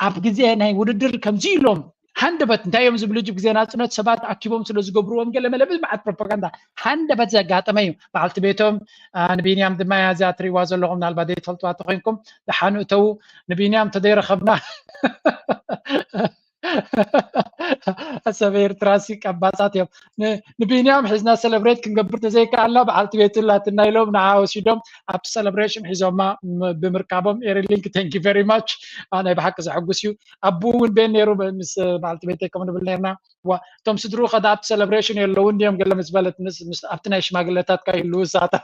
ኣብ ግዜ ናይ ውድድር ከምዚ ኢሎም ሃንደበት እንታይ እዮም ዝብሉ ጅብ ግዜ ናፅነት ሰባት ኣኪቦም ስለ ዝገብርዎም ገለ መለ ብዙ መዓት ፕሮፓጋንዳ ሃንደበት ዘጋጠመ እዩ። በዓልቲ ቤቶም ንቢንያም ድማ እያ እዚኣ ትሪእዋ ዘለኹም ምናልባት ዘይትፈልጥዋ ተኮይንኩም ደሓኑ እተዉ። ንቢንያም ተደይረኸብና ሰብ ኤርትራ ሲ ቀባጻት እዮም። ንቢንያም ሒዝና ሰለብሬት ክንገብር ተዘይከኣልና በዓልቲ ቤቱ ላትና ኢሎም ንዓ ወሲዶም ኣብቲ ሰለብሬሽን ሒዞማ ብምርካቦም ኤሪሊንክ thank you very much። ናይ ብሓቂ ዘሐጉስ እዩ። ኣቡ እውን ቤን ነይሩ ምስ በዓልቲ ቤተይ ከም ንብል ነርና። እቶም ስድሩ ከዳ ኣብቲ ሰለብሬሽን የለውን ድዮም ገለ ምስ በለት ኣብቲ ናይ ሽማግለታት ካይህልው ሳታ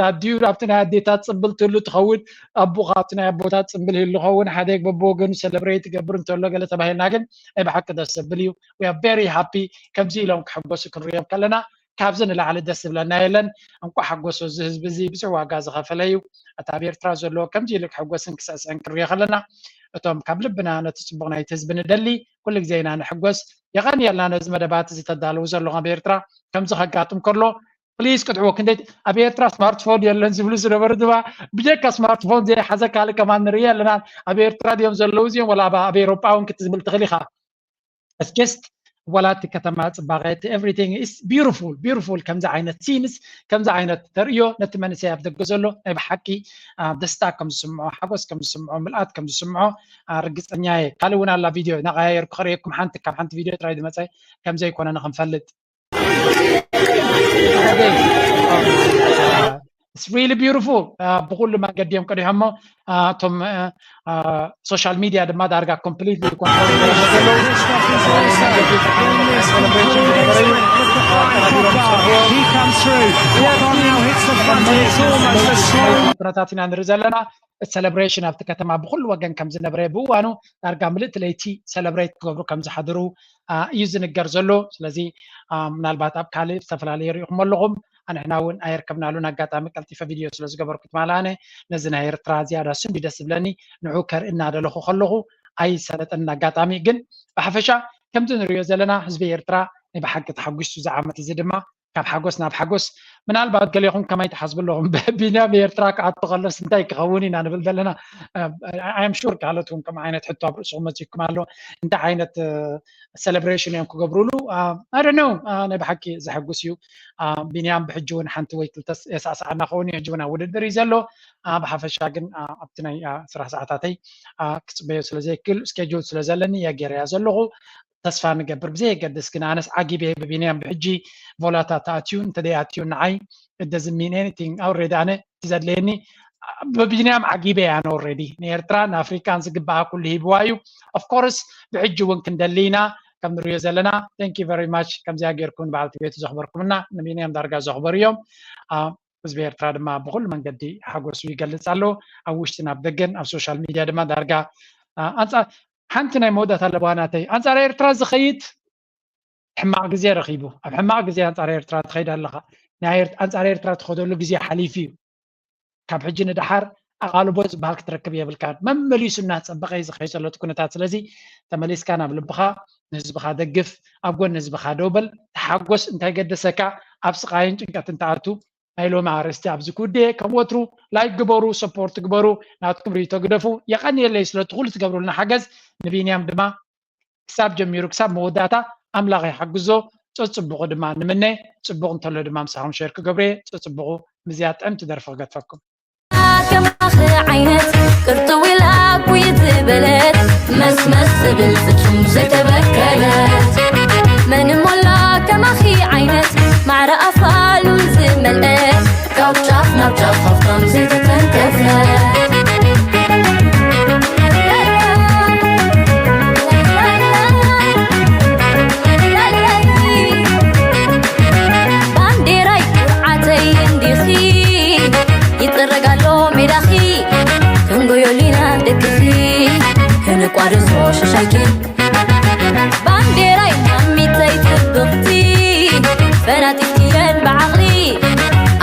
ኣዲኡ ኣብቲ ናይ ኣዴታት ፅምብል ትህሉ ትኸውን። ኣቦኻ ኣብቲ ናይ ኣቦታት ፅምብል ይህሉ ኸውን። ሓደ በብወገኑ ሰለብሬት ይገብር እንተሎ ገለ ተባሂልና ግን ናይ ብሓቂ ደስ ዘብል እዩ። We are very happy። ከምዚ ኢሎም ክሕጎሱ ክንሪኦም ከለና ካብዚ ንላዕሊ ደስ ዝብለና የለን። እንቋ ሓጎሶ እዚ ህዝቢ እዚ ብዙሕ ዋጋ ዝኸፈለ እዩ። እቲ ኣብ ኤርትራ ዘለዎ ከምዚ ኢሉ ክሕጎስን ክስዕስዕን ክንሪኦ ከለና እቶም ካብ ልብና ነቲ ፅቡቕ ናይቲ ህዝቢ ንደሊ ኩሉ ግዜ ኢና ንሕጎስ። የቐንየልና ነዚ መደባት እዚ ተዳልው ዘለኹም ኣብ ኤርትራ ከምዚ ከጋጥም ከሎ ፕሊስ ቅድሕዎ ክንደይ ኣብ ኤርትራ ስማርትፎን የለን ዝብሉ ዝነበሩ ድማ ብጀካ ስማርትፎን ዘይሓዘ ካልእ ከማን ንርኢ ኣለና። ኣብ ኤርትራ ድዮም ዘለዉ እዚኦም ወላ ኣብ ኤሮጳ እውን ክትዝብል ትኽእል ኢኻ። እስኪስት ወላ እቲ ከተማ ፅባቐ እቲ everything is beautiful beautiful ከምዚ ዓይነት ሲንስ ከምዚ ዓይነት ተርእዮ ነቲ መንእሰይ ኣብ ደገ ዘሎ ናይ ብሓቂ ደስታ ከም ዝስምዖ ሓጎስ ከም ዝስምዖ ምልኣት ከም ዝስምዖ ርግፀኛ እየ። ካልእ እውን ኣላ ቪድዮ ናቀያየርኩ ከርእየኩም ሓንቲ ካብ ሓንቲ ቪድዮ ጥራይ ዝመፀ ከም ዘይኮነ ንክንፈልጥ It's really beautiful። ብኩሉ መንገዲ እዮም ቀዲሖሞ። እቶም ሶሻል ሚድያ ድማ ዳርጋ ኮምፕሊትሊ ኩነታት ኢና ንርኢ ዘለና። እቲ ሰለብሬሽን ኣብቲ ከተማ ብኩሉ ወገን ከም ዝነበረ ብእዋኑ ዳርጋ ምልእቲ ለይቲ ሰለብሬት ክገብሩ ከም ዝሓድሩ እዩ ዝንገር ዘሎ። ስለዚ ምናልባት ኣብ ካልእ ዝተፈላለየ ሪኢኹም ኣለኹም። ኣንሕና እውን ኣየርከብናሉን ኣጋጣሚ ቀልጢፈ ቪድዮ ስለ ዝገበርኩ ትማል ኣነ ነዚ ናይ ኤርትራ ዝያዳ ስንዲ ደስ ዝብለኒ ንዑ ከርኢ እናደለኹ ከለኹ ኣይሰለጠንን ኣጋጣሚ ግን ብሓፈሻ ከምዚ ንሪኦ ዘለና ህዝቢ ኤርትራ ናይ ብሓቂ ተሓጒሱ እዚ ዓመት እዚ ድማ ካብ ሓጎስ ናብ ሓጎስ ምናልባት ገሌኹም ከማይ ትሓስቡ ኣለኹም ቢንያም ኤርትራ ክኣቱ ከሎስ እንታይ ክኸውን ኢና ንብል ዘለና ኣም ሹር ካልኦት እውን ከም ዓይነት ሕቶ ኣብ ርእስኹም መፂኩም ኣሎ እንታይ ዓይነት ሰለብሬሽን እዮም ክገብሩሉ ኣደ ነው ናይ ብሓቂ ዘሐጉስ እዩ። ቢንያም ብሕጂ እውን ሓንቲ ወይ ክልተ የሳዕሳዓና ከውን እዩ ሕጂ እውን ኣብ ውድድር እዩ ዘሎ። ብሓፈሻ ግን ኣብቲ ናይ ስራሕ ሰዓታተይ ክፅበዮ ስለ ዘይክል ስኬጁል ስለ ዘለኒ እየ ገይረያ ዘለኹ። ተስፋ ንገብር ብዘየገድስ ግን ኣነስ ዓጊበ ብቢንያም ብሕጂ ቮላታ ተኣትዩ እንተደይኣትዩ ንዓይ እደዝሚን ኤኒቲንግ ኣውሬዲ ኣነ ዘድለየኒ ብቢንያም ዓጊበ ኣነ ኦሬዲ ንኤርትራ ንኣፍሪካን ዝግባኣ ኩሉ ሂብዋ እዩ። ኦፍኮርስ ብሕጂ እውን ክንደሊ ኢና ከም ንሪኦ ዘለና thank you very much ከምዚኣ ጌርኩም ንበዓልቲ ቤቱ ዘኽበርኩምና ንቢንያም ዳርጋ ዘኽበሩ እዮም። ህዝቢ ኤርትራ ድማ ብኩሉ መንገዲ ሓጎሱ ይገልፅ ኣሎ። ኣብ ውሽጥን ኣብ ደገን ኣብ ሶሻል ሚድያ ድማ ዳርጋ ኣንፃ ሓንቲ ናይ መወዳእታ ኣለዋ ናተይ ኣንፃር ኤርትራ ዝኸይድ ሕማቕ ግዜ ረኺቡ ኣብ ሕማቕ ግዜ ኣንፃር ኤርትራ ትኸይድ ኣለኻ። ኣንፃር ኤርትራ ትኸደሉ ግዜ ሓሊፉ እዩ። ካብ ሕጂ ንደሓር ኣቓልቦ ዝበሃል ክትረክብ የብልካን። መመሊሱ እናፀበቐ እዩ ዝኸይድ ዘሎ እቲ ኩነታት። ስለዚ ተመሊስካ ናብ ልብኻ ንህዝብኻ ደግፍ፣ ኣብ ጎኒ ህዝብኻ ደው በል፣ ተሓጎስ፣ እንታይ ገደሰካ ኣብ ስቓይን ጭንቀትን ትኣቱ። ናይ ሎሚ ኣርእስቲ ኣብዚ ክውድእ እየ። ከም ወትሩ ላይክ ግበሩ፣ ሰፖርት ግበሩ፣ ናትኩም ርእይቶ ግደፉ። የቐንየለይ ስለቲ ኩሉ ትገብሩልና ሓገዝ። ንቢንያም ድማ ክሳብ ጀሚሩ ክሳብ መወዳእታ ኣምላኽ ይሓግዞ። ጸጽቡቑ ድማ ንምነ። ጽቡቕ እንተሎ ድማ ምሳኹም ሸር ክገብሮ እየ። ጸጽቡቑ ምዚኣ ጥዕምቲ ደርፊ ክገድፈኩም። ከማኺ ዓይነት ቅርጥው ኢላ ኩይ ዝበለት መስመስ ዝብል ፍጹም ዘይተበከለት መን እሞላ ከማኺ ዓይነት ማዕረ ኣፋሉ ዝመልአ ካብ ጫፍ ናብ ጫፍ ሃብታም ዘይተተንከፈ ባንዴራይ ኩርዓተይ እንዲኺ ይጥረግ ኣሎ ሜዳኺ ክንጎዮሊና ደቅኺ ክንቋደሶ ሽሻይኪ ባንዴራይ ማሚተይ ጽብቕቲ ፈናጢትየን ብዓቕሊ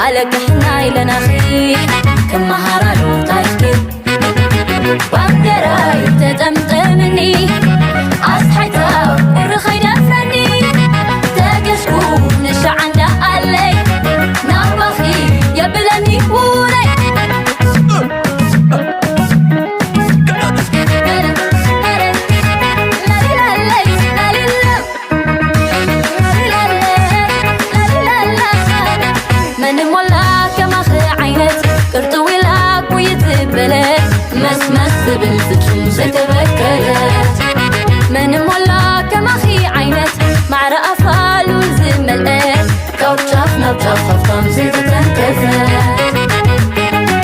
ኣለቅሕና ኢለናኺ ክመሃራሉ ታሪኽኪ ባንዴራይ ተጠምጠምኒ